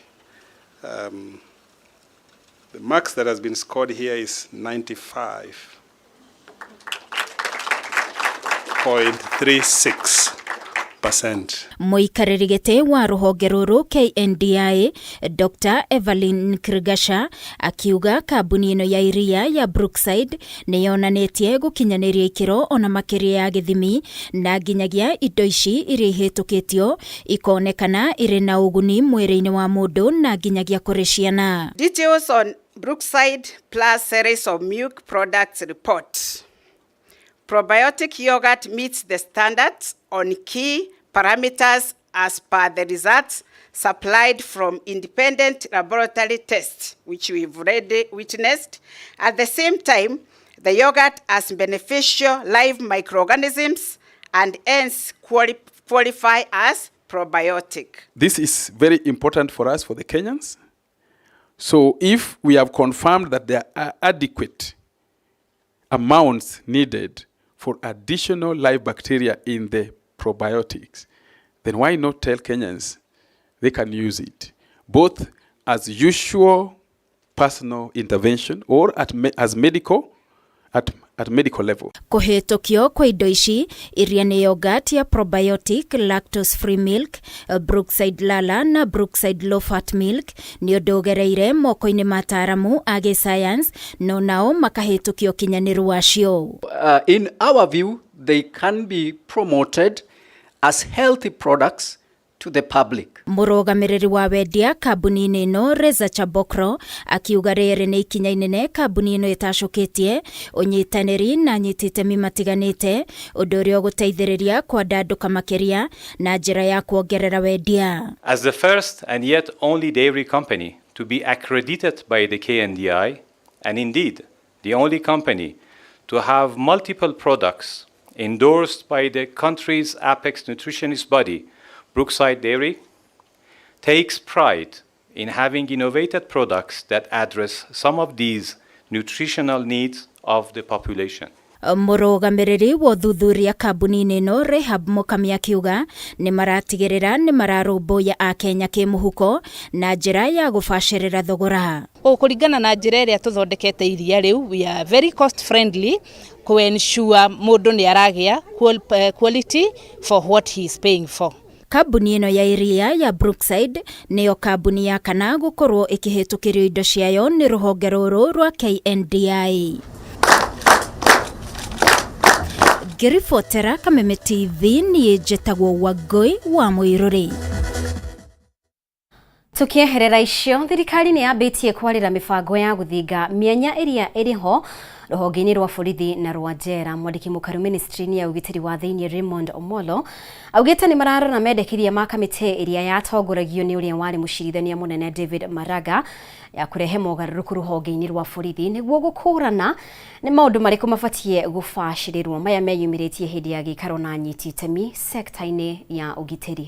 The marks that has been scored here is 95.36%. Mũikarĩri gĩtĩ wa rũhonge rũrũ KNDI Dr. Evelyn Krigasha akiuga kambuni ĩno ya iria ya Brookside nĩ yonanĩtie gũkinyanĩria ikĩro ona makĩria ya gĩthimi na nginyagia indo ici iria ihĩtũkĩtio ikonekana irĩ na ũguni mwĩrĩ-inĩ wa mũndũ na nginyagia kũrĩ ciana. Details on Brookside Plus series of milk products report. Probiotic yogurt meets the standards on key parameters as per the results supplied from independent laboratory tests, which we've already witnessed. At the same time, the yogurt has beneficial live microorganisms and hence qualify as probiotic. This is very important for us, for the Kenyans. So if we have confirmed that there are adequate amounts needed for additional live bacteria in the probiotics, then why not tell Kenyans they can use it, both as usual personal intervention or as medical, at medical level. Kũhĩtũkio kwa indo ici iria nĩ yogurt ya probiotic lactose free milk, Brookside Lala na Brookside low fat milk nĩ ũndũ ũgereire moko-inĩ ma ataaramu a gĩscience no nao makahĩtũkio ũkinyanĩru wacio. In our view, they can be promoted as healthy products to the public. Mũrũgamĩrĩri wa wendia kambuni-inĩ ĩno Reza Chabokro akiuga rĩrĩ nĩ ikinya inene kambuni ĩno ĩtacũkĩtie ũnyitanĩri na anyiti itemi matiganĩte ũndũ ũrĩa ũgũteithĩrĩria kwandandũka makĩria na njĩra ya kuongerera wendia. As the first and yet only dairy company to be accredited by the KNDI, and indeed the only company to have multiple products endorsed by the country's apex nutritionist body, Brookside Dairy takes pride in having innovated products that address some of these nutritional needs of the population. Mũrũgamĩrĩri wa ũthuthuria kambuni-inĩ ĩno Rehab Mukami akiuga nĩ maratigĩrĩra nĩ mararũmbũiya akenya kĩmũhuko na njĩra ya gũbacĩrĩra thogora. Kũringana na njĩra ĩrĩa tũthondekete iria rĩu, we are very cost friendly ku ensure mũndũ nĩ aragĩa quality for what he is paying for. Kambuni ĩno ya iria ya Brookside nĩyo kambuni ya kana gũkorwo ĩkĩhĩtũkĩrio indo ciayo nĩ rũhonge rũrũ rwa KNDI. Ngĩribotera Kameme TV niĩ njĩtagwo Wangũi wa Mũirũrĩ. Tukieherera icio, thirikari nĩ yambĩtie kwarĩra mĩbango ya gũthinga mĩanya ĩrĩa ĩrĩho rũhonge-inĩ rwa borithi na rwa njera. Mwandĩki mũkaru ministry-inĩ ya ũgitĩri wa thĩinĩ Raymond Omolo augĩte nĩ mararora mendekithia ma kamĩtĩ ĩrĩa yatongoragio nĩ ũrĩa warĩ mũcirithania mũnene David Maraga ya kũrehe mogarũrũku rũhonge-inĩ rwa borithi nĩguo gũkũrana nĩ maũndũ marĩkũ mabatiĩ gũbacĩrĩrwo. Maya meyumĩrĩtie hĩndĩ ya gĩikaro na anyiti itemi sekta-inĩ ya ũgitĩri.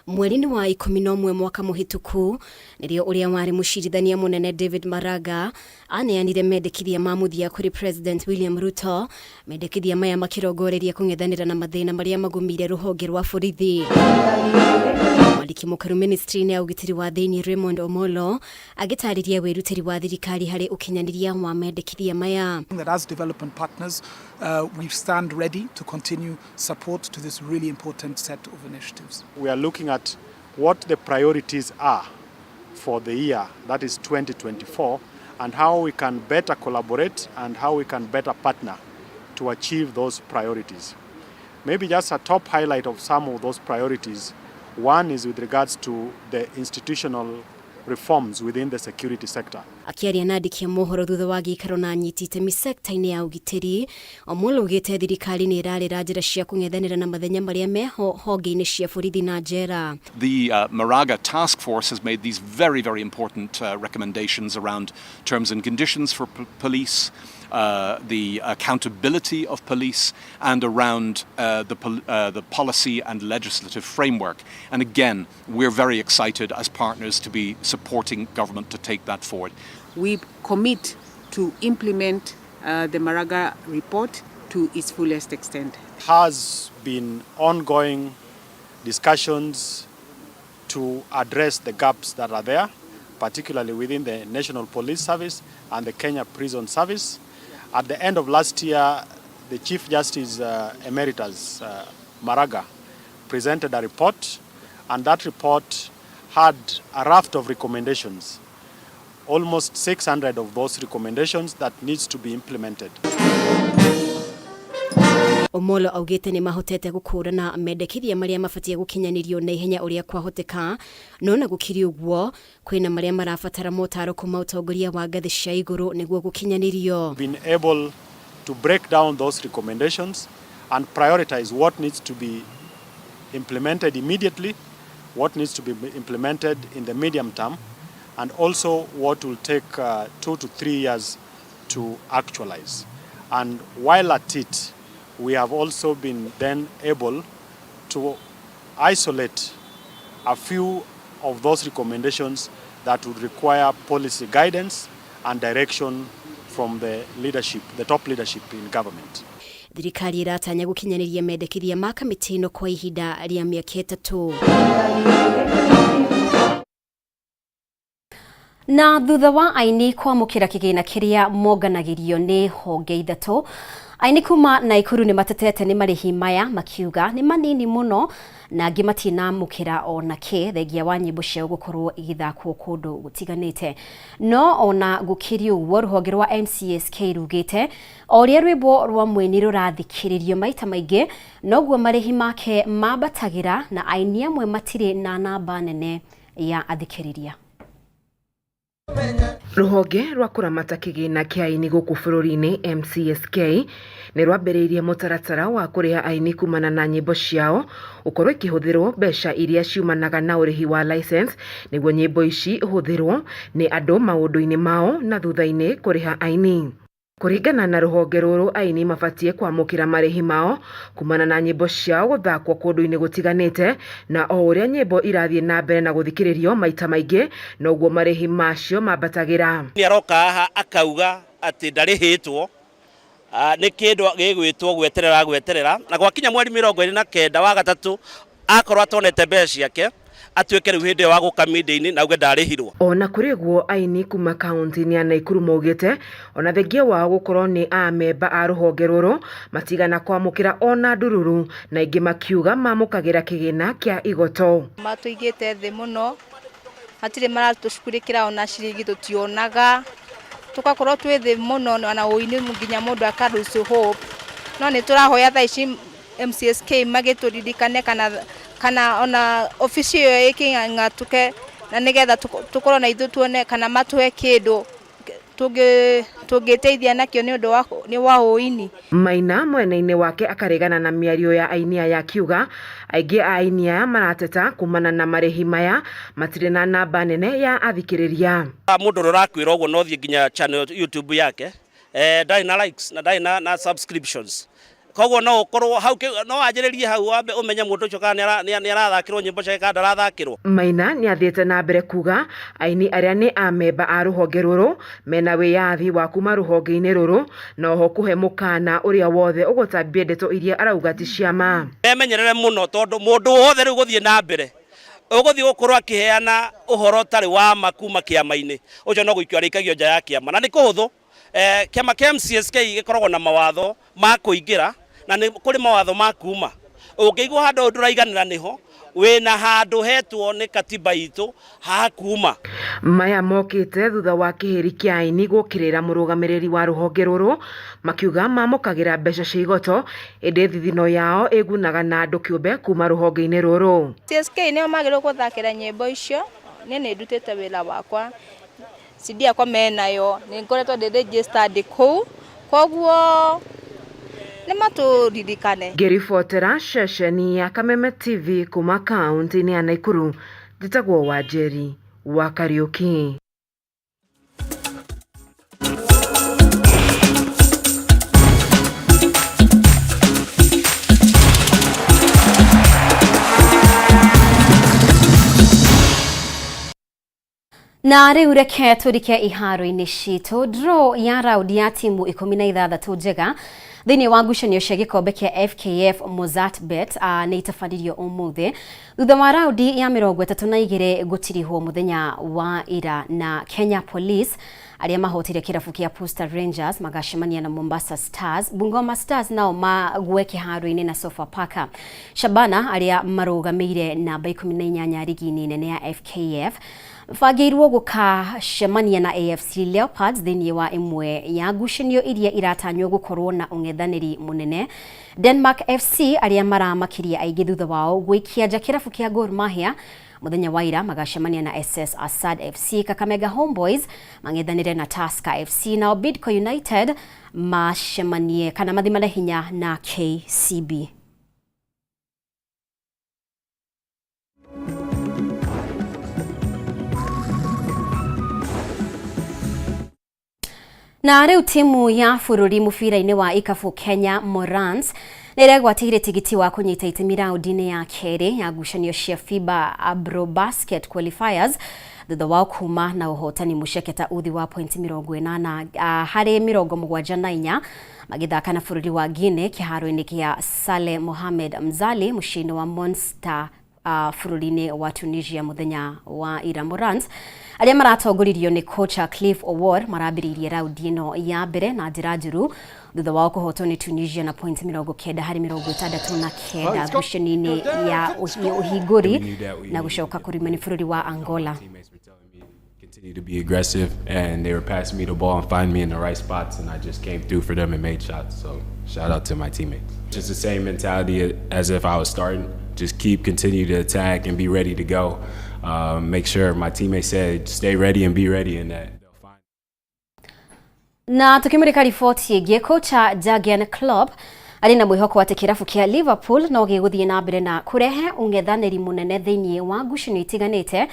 Mweri-inĩ wa 11 mwaka mũhĩtũku nĩrĩo ũrĩa warĩ mũcirithania mũnene David Maraga aneanire mendekithia ma mũthia kũrĩ President William Ruto, mendekithia maya makĩrongoreria kũng'ethanĩra na mathĩna marĩa magũmĩire rũhonge rwa borithi. Mwandĩki mũkaru ministry-inĩ ya ũgitĩri wa thĩinĩ Raymond Omolo agĩtarĩria wĩrutĩri wa thirikari harĩ ũkinyanĩria wa mendekithia maya. That as development partners, we stand ready to continue support to this really important set of initiatives. We are looking at what the priorities are for the year, that is 2024, and how we can better collaborate and how we can better partner to achieve those priorities. Maybe just a top highlight of some of those priorities. One is with regards to the institutional reforms within the security sector. Akĩaria na andĩki a mohoro thutha wa gĩikaro na anyiti itemi sekta-inĩ ya ũgitĩri, Omolo augĩte thirikari nĩ ĩrarĩra njĩra cia kũng'ethanĩra na mathenya marĩa meho honge-inĩ cia borithi na njera. The Maraga Task Force has made these very, very important recommendations around terms and conditions for police, the accountability of police, and around the policy and legislative framework. And again, we're very excited as partners to be supporting government to take that forward. We commit to implement the Maraga report to its fullest extent. Has been ongoing discussions to address the gaps that are there, particularly within the National Police Service and the Kenya Prison Service. At the end of last year, the Chief Justice Emeritus Maraga presented a report, and that report had a raft of recommendations, almost 600 of those recommendations that needs to be implemented. Omolo augĩte nĩ mahotete gũkũrana mendekithia marĩa mabatie gũkinyanĩrio na ihenya ũrĩa kwahoteka, no na gũkĩrĩ ũguo kwĩna marĩa marabatara motaro kuma ũtongoria wa ngathĩ cia igũrũ nĩguo gũkinyanĩrio. Been able to break down those recommendations and prioritize what needs to be implemented immediately, what needs to be implemented in the medium term, and also what will take 2 to 3 years to actualize. And while at it, we have also been then able to isolate a few of those recommendations that would require policy guidance and direction from the leadership, the top leadership in government. Thirikari ĩratanya gũkinyanĩria mendekithia ma kamĩtĩ ĩno kwa ihinda rĩa mĩaka 3. Na thutha wa aini kwamũkĩra kĩgĩna kĩrĩa monganagĩrio nĩ honge ithatũ, aini kuma Naikuru nĩ matetete nĩ marĩhi maya, makiuga nĩ manini mũno na angĩ matinamũkĩra ona kĩ, thengia wa nyĩmbo ciao gũkorwo igĩthakwo kũndũ gũtiganĩte. No ona gũkĩrĩ ũguo, rũhonge rwa MCSK rugĩte o ũrĩa rwĩmbo rwa mũini rũrathikĩrĩrio maita maingĩ, noguo marĩhi make mambatagĩra, na aini amwe matirĩ na namba nene ya athikĩrĩria. Rũhonge rwa kũramata kĩgĩna kĩa aini gũkũ bũrũri-inĩ MCSK nĩ rwambĩrĩirie mũtaratara wa kũrĩha aini kumana na nyĩmbo ciao gũkorwo ikĩhũthĩrwo mbeca iria ciumanaga na ũrĩhi wa license, nĩguo nyĩmbo ici ihũthĩrwo nĩ andũ maũndũ-inĩ mao na thutha-inĩ kũrĩha aini. Kũringana na rũhonge rũrũ, aini mabatiĩ kwamũkĩra marĩhi mao kumana na nyĩmbo ciao gũthakwo kũndũ-inĩ gũtiganĩte, na o ũrĩa nyĩmbo irathiĩ na mbere na gũthikĩrĩrio maita maingĩ, noguo marĩhi macio mambatagĩra. Nĩ aroka haha akauga atĩ ndarĩhĩtwo, nĩ kĩndũ gĩgwĩtwo gweterera gweterera, na gwakinya mweri 29 wa gatatũ akorwo atonete mbeca ciake, atuĩke rĩu hĩndĩ ĩyo wa gũka media-inĩ na auge ndarĩhirwo. Ona kũrĩ ũguo, aini kuma kaunti-inĩ ya Naikuru maugĩte ona thengia wao gũkorwo nĩ amemba a rũhonge rũrũ, matigana kwamũkĩra ona ndururu, na aingĩ makiuga mamũkagĩra kĩgĩna kĩa igoto. Matũigĩte thĩ mũno, hatirĩ maratũcugurĩkĩra ona ciringi tũtionaga, tũgakorwo twĩ thĩ mũno na ũini nginya mũndũ aka lose hope. No nĩ tũrahoya thaa ici MCSK magĩtũririkane kana ona obici ĩyo ĩkĩng'atuke, na nĩgetha tũkorwo na ithuĩ tuone kana matũhe kĩndũ tũngĩteithia nakĩo nĩ ũndũ wa nĩ wa ũini. Maina mwena-inĩ wake akaregana na mĩario ya aini aya, akiuga aingĩ a aini aya marateta kumana na marĩhi maya matirĩ na namba nene ya athikĩrĩria. Mũndũ ũrĩa ũrakwĩra ũguo no thiĩ nginya channel YouTube yake, ndarĩ na likes na ndarĩ na subscriptions, koguo no ũkorwo hau no wanjĩrĩrie hau wambe ũmenye mũndũ ũcio kana nĩ arathakĩrwo nyĩmbo ciake kana ndarathakĩrwo. Maina nĩ athiĩte na mbere kuga aini arĩa nĩ amemba a rũhonge rũrũ mena wĩyathi wa kuma rũhonge-inĩ rũrũ, na oho kũhe mũkana ũrĩa wothe ũgũtambia ndeto iria arauga ti cia ma. Memenyerere mũno, tondũ mũndũ wothe rĩu gũthiĩ na mbere ũgũthiĩ gũkorwo akĩheana ũhoro ũtarĩ wa ma kuma kĩama-inĩ ũcio, no gũikio arĩikagio nja ya kĩama, na nĩ kũhũthũ. Kĩama kĩa MCSK gĩkoragwo na mawatho ma kũingĩra na nĩ kũrĩ mawatho ma kuma. Ũngĩigua handũ ndũraiganĩra nĩho Wĩna handũ hetwo nĩ katiba itũ hakuma. Maya mokĩte thutha wa kĩhĩri kĩa aini gũkĩrĩra mũrũgamĩrĩri wa rũhonge rũrũ makiuga mamũkagĩra mbeca cia igoto ĩndĩ thithino yao ĩgunaga na andũ kĩũmbe kuma rũhonge-inĩ rũrũ. CSK nĩo magĩrĩirwo gũthakĩra nyĩmbo icio. Niĩ nĩ ndutĩte wĩra wakwa, CD yakwa menayo, nĩ ngoretwo ndĩ registered kũu, koguo nĩ matũririkane. Ngĩribotera ceceni ya Kameme TV kuma kaunti-inĩ ya Naikuru, njĩtagwo Wanjeri wa Kariũki. Na rĩu reke tũrike iharo-inĩ citũ. Draw ya raundi ya timu 16 njega thĩinĩ wa ngucanio cia gĩkombe kĩa FKF Mozzart Bet nĩ itabanirio ũmũthĩ thutha wa raundi ya 32 gũtirihwo mũthenya wa ira na Kenya Police arĩa mahotire kĩrabu kĩa Posta Rangers magacemania na Mombasa Stars. Bungoma Stars nao magwe kĩharo-inĩ na Sofapaka. Shabana arĩa marũgamĩire namba 18 rigi-inĩ nene ya FKF bangĩirwo gũkacemania na AFC Leopards thĩinĩ wa ĩmwe ya ngucanio iria iratanywo gũkorwo na ũng'ethanĩri mũnene. Denmark FC arĩa maramakirie aingĩ thutha wao gwĩkia nja kĩrabu kĩa Gor Mahia mũthenya wa ira magacemania na SS Assad FC. Kakamega Homeboys mang'ethanĩre na Tusker FC, nao Bidco United macemanie kana mathimane hinya na KCB. Na rĩu timu ya bũrũri mũbira-inĩ wa ikabu Kenya Morans nĩ ĩregwatĩire tigiti wa kũnyita itemi raundi-inĩ ya kerĩ ya ngucanio cia FIBA Abrobasket Qualifiers thutha wao kuma na ũhotani mũceke ta uthi wa pointi 80 harĩ 74 magĩthaka na bũrũri wa Guinea kĩharo-inĩ kĩa Saleh Mohamed Mzali mũciĩ-inĩ wa Monster bũrũri-inĩ wa Tunisia mũthenya wa ira. Morans arĩa maratongoririo nĩ kocha Cliff Owuor marambĩrĩirie raundi ĩno ya mbere na njĩra njũru thutha wao kũhotwo nĩ Tunisia na point 90 harĩ 69 ngucanio-inĩ ya ũhingũri na gũcoka kũrima nĩ bũrũri wa Angola. Continue to be aggressive, and they were passing me the ball and finding me in the right spots, and I just came through for them and made shots. So shout out to my teammates. Just the same mentality as if I was starting. Just continue to attack and be ready to go. Make sure my teammates said, stay ready and be ready in that. Na tukimurika riboti ĩngĩ, kocha Jurgen Klopp arĩ na mwĩhoko atĩ kĩrabu kĩa Liverpool no gĩgũthiĩ na mbere na kũrehe ũng'ethanĩri mũnene thĩinĩ wa ngucanio itiganĩte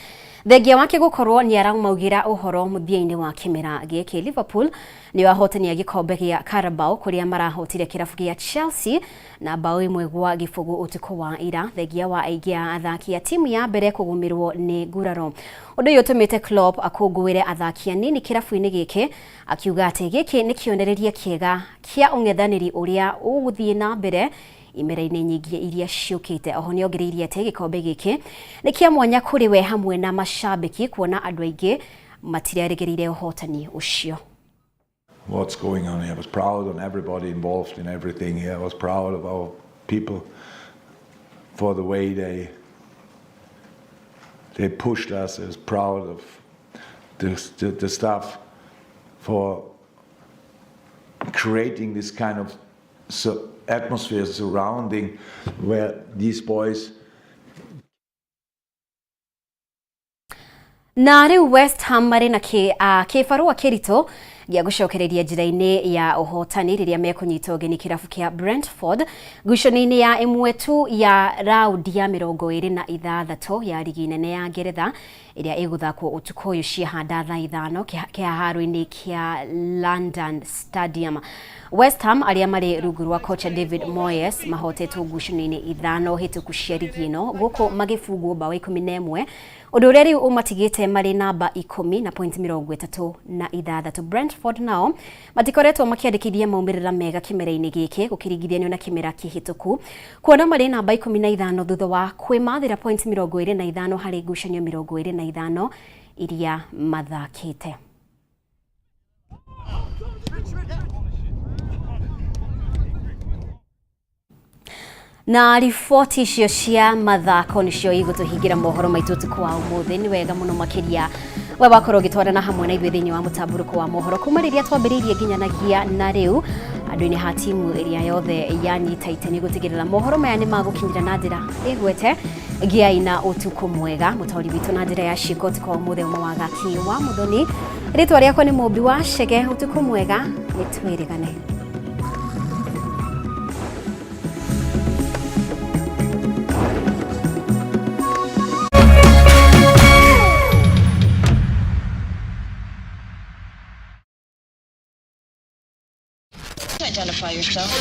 thengia wake gũkorwo nĩ araumaugĩra ũhoro mũthia-inĩ wa kĩmera gĩkĩ. Liverpool nĩo ahotani a gĩkombe gĩa Carabao kũrĩa marahotire kĩrabu gĩa Chelsea na bao 1-0 ũtukũ wa ira thengia wa aingĩ a athaki a timu ya mbere kũgũmĩrwo nĩ nguraro. Ũndũ ũyũ ũtũmĩte Klopp akũngũĩre athaki anini kĩrabu-inĩ gĩkĩ akiuga atĩ gĩkĩ nĩ kĩonereria kĩega kĩa ũng'ethanĩri ũrĩa ũgũthiĩ na mbere imera-inĩ nyingĩ iria ciũkĩte. Oho nĩongereirie atĩ gĩkombe gĩkĩ nĩ kĩa mwanya kũrĩ we hamwe na mashabiki kuona andũ aingĩ matirerĩgĩrĩire ũhotani ũcio. What's going on here? I was proud on everybody involved in everything here. I was proud of our people for the way they pushed us. I was proud of the staff for creating this kind of atmosphere surrounding where these boys. Na rĩu West Ham marĩ na kĩbarũa kĩritũ gĩa gũcokereria njĩra-inĩ ya ũhotani rĩrĩa mekũnyita ũgeni kĩrabu kĩa Brentford ngucanio-inĩ ya ĩmwe tu ya raundi ya 26 ya rigi nene ya Ngeretha ĩrĩa ĩgũthakwo ũtukũ ũyũ ciahanda thaa 5 kĩharo-inĩ kĩa London Stadium. West Ham arĩa marĩ rungu rwa kocha David Moyes mahotetwo ngucanio-inĩ 5 hĩtũku cia rigi ĩno gũkũ magĩbungwo bao 11 ũndũ ũrĩa rĩu ũmatigĩte marĩ namba 10 na point 36. Brentford nao matikoretwo makĩandĩkithia maumĩrĩra mega kĩmera-inĩ gĩkĩ gũkĩringithanio na kĩmera kĩhĩtũku kuona marĩ namba 15 thutha wa kwĩmathĩra point 25 harĩ ngucanio 25 iria mathakĩte. Na riboti icio cia mathako nicio igũtũhingĩra mohoro maitũ ũtukũ wa ũmũthĩ. Nĩ wega mũno makĩria we wakorwo ũgĩtwarana hamwe na ithuĩ thĩinĩ wa mũtambũrũko wa mohoro kuma rĩrĩa twambĩrĩirie nginyanagia na rĩu. Andũ-inĩ ha timu ĩrĩa yothe yanyita itemi gũtigĩrĩra mohoro maya nĩ magũkinyĩra na njĩra ĩgwete. Gĩai na ũtukũ mwega. Mũtaũri witũ na njĩra ya ciĩko ũtukũ wa ũmũthĩ ũmwe wa Gaki wa Mũthoni. Rĩtwa rĩakwa nĩ Mũmbi wa Chege. Ũtukũ mwega, nĩ twĩrĩgane. Identify yourself.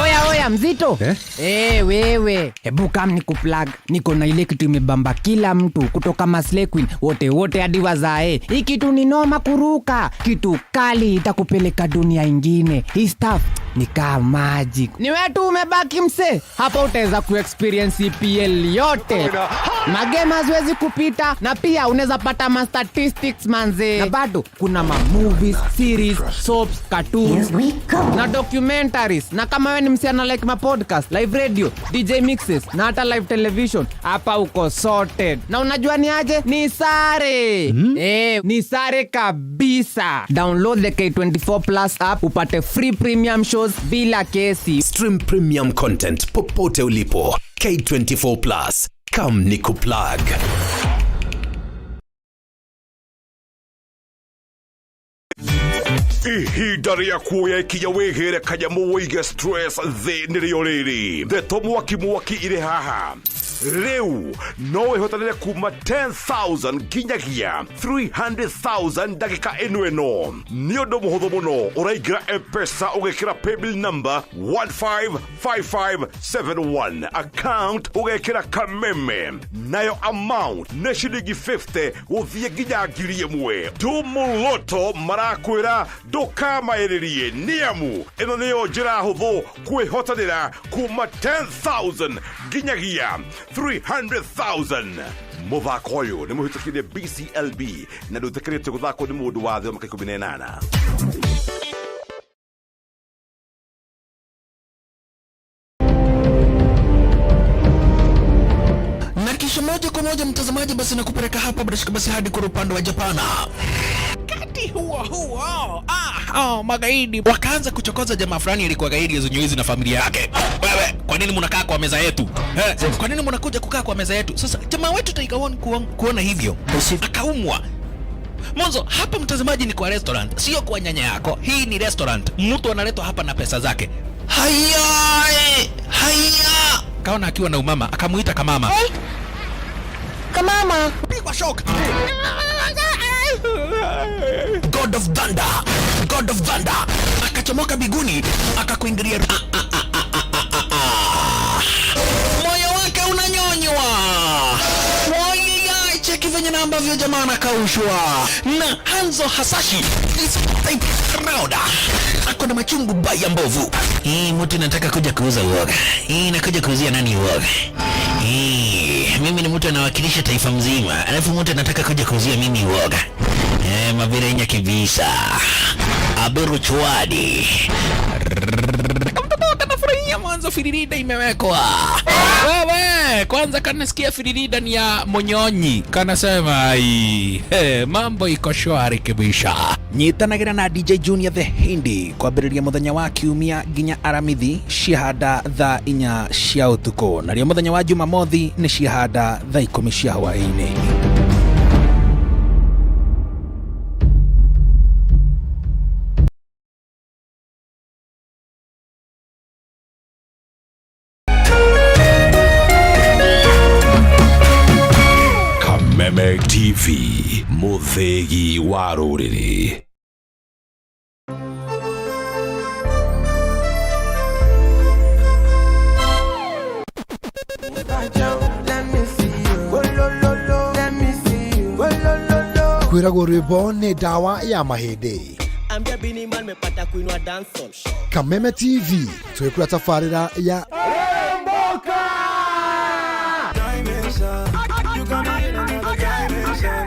Oya oya mzito eh? Hey, wewe hebu kam ni kuplug. Niko na ile kitu imebamba kila mtu kutoka Maslay Queen wote wote hadi wazae. Hii kitu ni noma kuruka, kitu kali itakupeleka dunia ingine. Hii stuff ni kama magic. Ni wewe tu umebaki mse. Hapa utaweza kuexperience EPL yote. Magame haziwezi kupita na pia unaweza pata ma statistics manze. Na bado kuna ma movies, series, soaps, cartoons na documentaries. Na kama wewe ni msichana like ma podcast, live radio, DJ mixes na hata live television, hapa uko sorted. Na unajua ni aje? Ni sare. Ni sare kabisa. Download the K24 Plus app upate free premium shows bila kesi. Stream premium content popote ulipo. K24 Plus. Come nikuplug. Ihinda rĩa kuoya ikinya wĩgĩre kanyamũ wĩige stress thĩ nĩrĩo rĩrĩ. Ndeto mwaki mwaki irĩ haha. Rĩu no wĩhotanĩre kuma 10,000 nginyagia 300,000 ndagĩka ĩno ĩno. Nĩ ũndũ mũhũthũ mũno, ũraingĩra M-Pesa ũgekĩra paybill number 155571, account ũgekĩra Kameme, nayo amount nĩ ciringi 50 gũthiĩ nginya 1,000. Tumuloto marakwĩra ndũkamaĩrĩrie nĩamu ĩno nĩyo njĩra hũthũ kwĩhotanĩra kuma 10,000 nginyagia 300,000. Mũthako ũyũ nĩ mũhĩtũkire BCLB na ndũĩtĩkĩrĩtio gũthakwo nĩ mũndũ wa thĩ wa mĩaka 18. Na kisha moja kwa moja mtazamaji, basi nakupeleka hapa bila shaka basi hadi kwa upande wa Japana. Kati huo huo magaidi wakaanza kuchokoza jamaa fulani alikuwa gaidi zenyewe na familia yake. Wewe, kwa nini mnakaa kwa meza yetu? Kwa nini mnakuja kukaa kwa meza yetu? Sasa jamaa wetu Tiger One kuona hivyo akaumwa. Mwanzo hapa mtazamaji ni kwa restaurant, sio kwa nyanya yako. Hii ni restaurant. Mtu analetwa hapa na pesa zake. Haya, haya. Kaona akiwa na umama, akamuita kamama. Hey. Kamama. Pigwa shock. God of Thunder, God of Thunder akachomoka biguni akakuingilia. Moyo wake unanyonywa. Moyo cheki venye na ambavyo jamaa anakaushwa na Hanzo Hasashi this type round ako na machungu baya mbovu. Hii mtu nataka kuja kuuza uoga. Hii nakuja kuuzia nani uoga? Hii mimi ni mtu anawakilisha taifa mzima, alafu mtu anataka kuja kuuzia mimi uoga. Mavirenya kibisa. Aberu chwadi. Kamtoto kanafurahia mwanzo firirida imewekwa. Wewe, kwanza kanasikia firirida ni ya Monyonyi. Kanasema ai, mambo iko shwari kibisha. Nyitanagira na DJ Junior the Hindi kwambĩrĩria mũthenya wa kiumia nginya Aramithi ciahanda thaa 4 cia ũtukũ, narĩo mũthenya wa Jumamothi nĩ ciahanda thaa 10 cia hwaĩ-inĩ. Kameme TV, mũthĩgi wa rũrĩrĩ. Kwĩragwo rwĩmbo nĩ ndawa ya mahĩndĩ. Kameme TV twĩkũra tabarĩra ya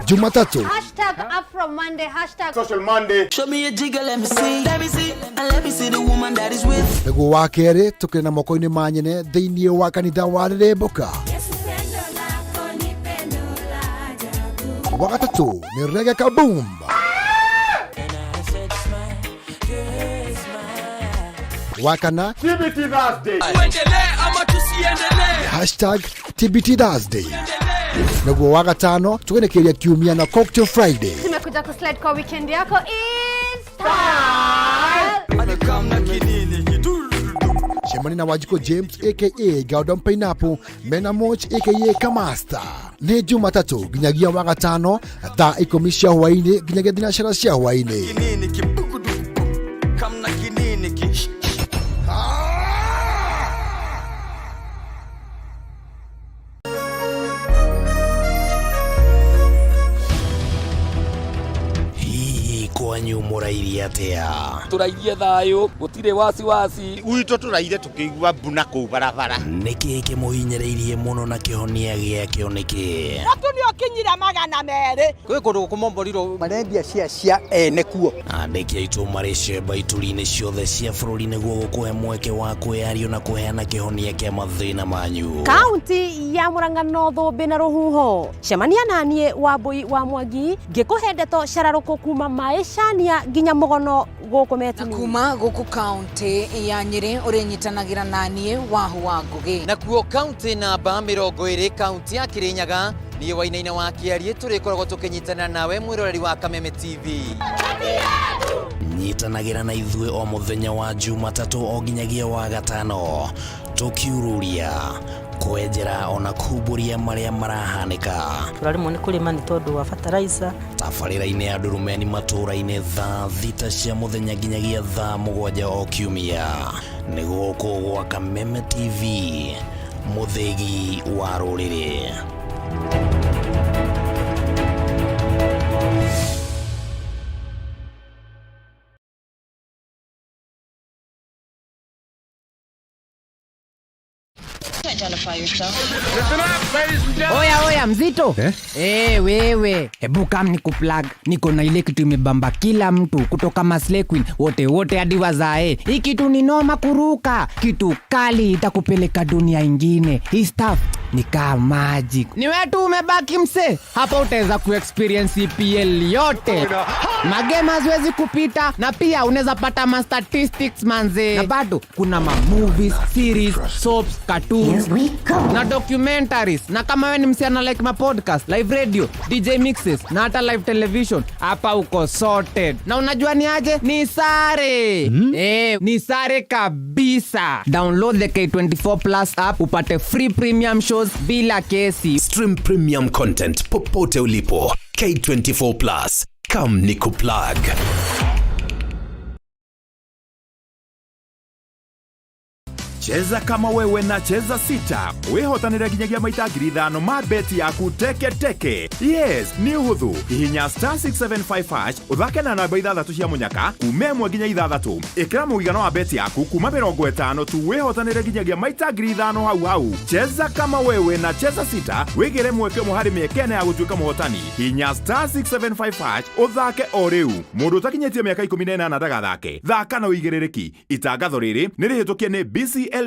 Jumatatu Hashtag Afro from Monday. Hashtag Social Monday. Show me a jigger, let me see. Let me see. And let me see the woman that is with. Nĩguo wa kerĩ tũkĩrĩ na moko-inĩ ma nyene thĩinĩ wa kanitha wa Rĩrĩmbũka. Wa gatatũ nĩ Reggae Kaboom. Wa kana TBT Thursday. Tuendelee ama tusiendelee? Hashtag TBT Thursday. Naguo wa gatano tũgenekeria kiumia na Cocktail Friday. Tumekuja kuslide kwa weekend yako in style. Cemania na Wanjikũ James aka Gordon Pineapple mena Moch aka Kamasta. Nĩ Jumatatũ nginyagia wa gatano thaa 10 cia hwaĩ-inĩ nginyagia thinacara cia hwaĩ-inĩ. Kinini kibukuduku. Kamna kinini ki. Hihi kwanyu mũrairie atĩa? Tũrairie thayũ, gũtirĩ wasiwasi. Gwitũ tũraire tũkĩigua mbuna kũu barabara. Nĩkĩ kĩmũhinyĩrĩirie mũno na kĩhonia gĩakĩo nĩkĩ? Mũtu nĩ ũkinyire 200. Kwĩ kũndũ gũkũmomborirwo marendia cia cia ene kuo. Andĩki aitũ marĩ cemba ituri-inĩ ciothe cia bũrũri nĩguo gũkũhe mweke wa kwĩyario na kũheana kĩhonia kĩa mathĩna manyu. Kaunti ya Murang'a no thũmbĩ na rũhuho. Cemania naniĩ Wambui wa Mwangi ngĩkũhe ndeto cararũkũ kuma maĩcania nginya mũgono gũkũ Metini. Kuma gũkũ kaunti ya Nyĩrĩ ũrĩnyitanagĩra naniĩ Wahu wa Ngũgĩ. Nakuo kaunti namba 20 kaunti ya Kirinyaga niĩ Wainaina wa Kĩariĩ tũrĩkoragwo tũkĩnyitana nawe mwĩroreri wa Kameme TV. Nyitanagĩra na ithuĩ o mũthenya wa Jumatatũ o nginyagia wa gatano tũkiururia kwenjera ona kumbũria marĩa marahanĩka. Tũraremwo nĩ kũrĩma nĩ tondũ wa fertilizer. Tabarĩra-inĩ ya Ndurumeni matũũra-inĩ thaa 6 cia mũthenya nginyagia thaa 7 o kiumia. Nĩ gũkũ gwa Kameme TV, mũthĩgi wa rũrĩrĩ. Identify yourself. Oya oya mzito eh? Hey, wewe hebu kam ni kuplug, niko na ile kitu imebamba kila mtu kutoka Maslay Queen wote wote hadi wazae. Hii kitu ni noma kuruka, kitu kali itakupeleka dunia ingine. Hii stuff ni kama magic. Ni wewe tu umebaki mse, hapa utaweza kuexperience EPL yote. Magema haziwezi kupita, na pia unaweza pata ma statistics manze, na bado kuna ma movies, series, soaps, cartoons na documentaries. Na kama wewe ni msichana like ma podcast, live radio, DJ mixes na hata live television, hapa uko sorted. Na unajua ni aje? Ni sare. Ni sare kabisa. Download the K24 Plus app upate free premium shows bila kesi. Stream premium content popote ulipo. K24 Plus. Come nikuplug. Cheza kama wewe na Cheza Sita wĩhotanĩre nginyagia maita 5,000 ma beti yaku teke teke. Yes, nĩ ũhũthũ. Hihinya star 675 hash ũthake na namba 6 cia mũnyaka kuma 1 nginya 6. Ĩkĩra mũigana wa beti yaku kuma 50 tu wĩhotanĩre nginyagia maita 5,000 hau hau. Cheza kama wewe na Cheza Sita wĩgĩre mweke ũmwe harĩ mĩeke ĩna ya gũtuĩka mũhotani. Hihinya star 675 hash ũthake o rĩu. Mũndũ ũtakinyĩtie mĩaka 18 ndagathake. Thaka na ũigĩrĩrĩki. Itangatho rĩrĩ nĩ rĩhĩtũkie nĩ BCLB.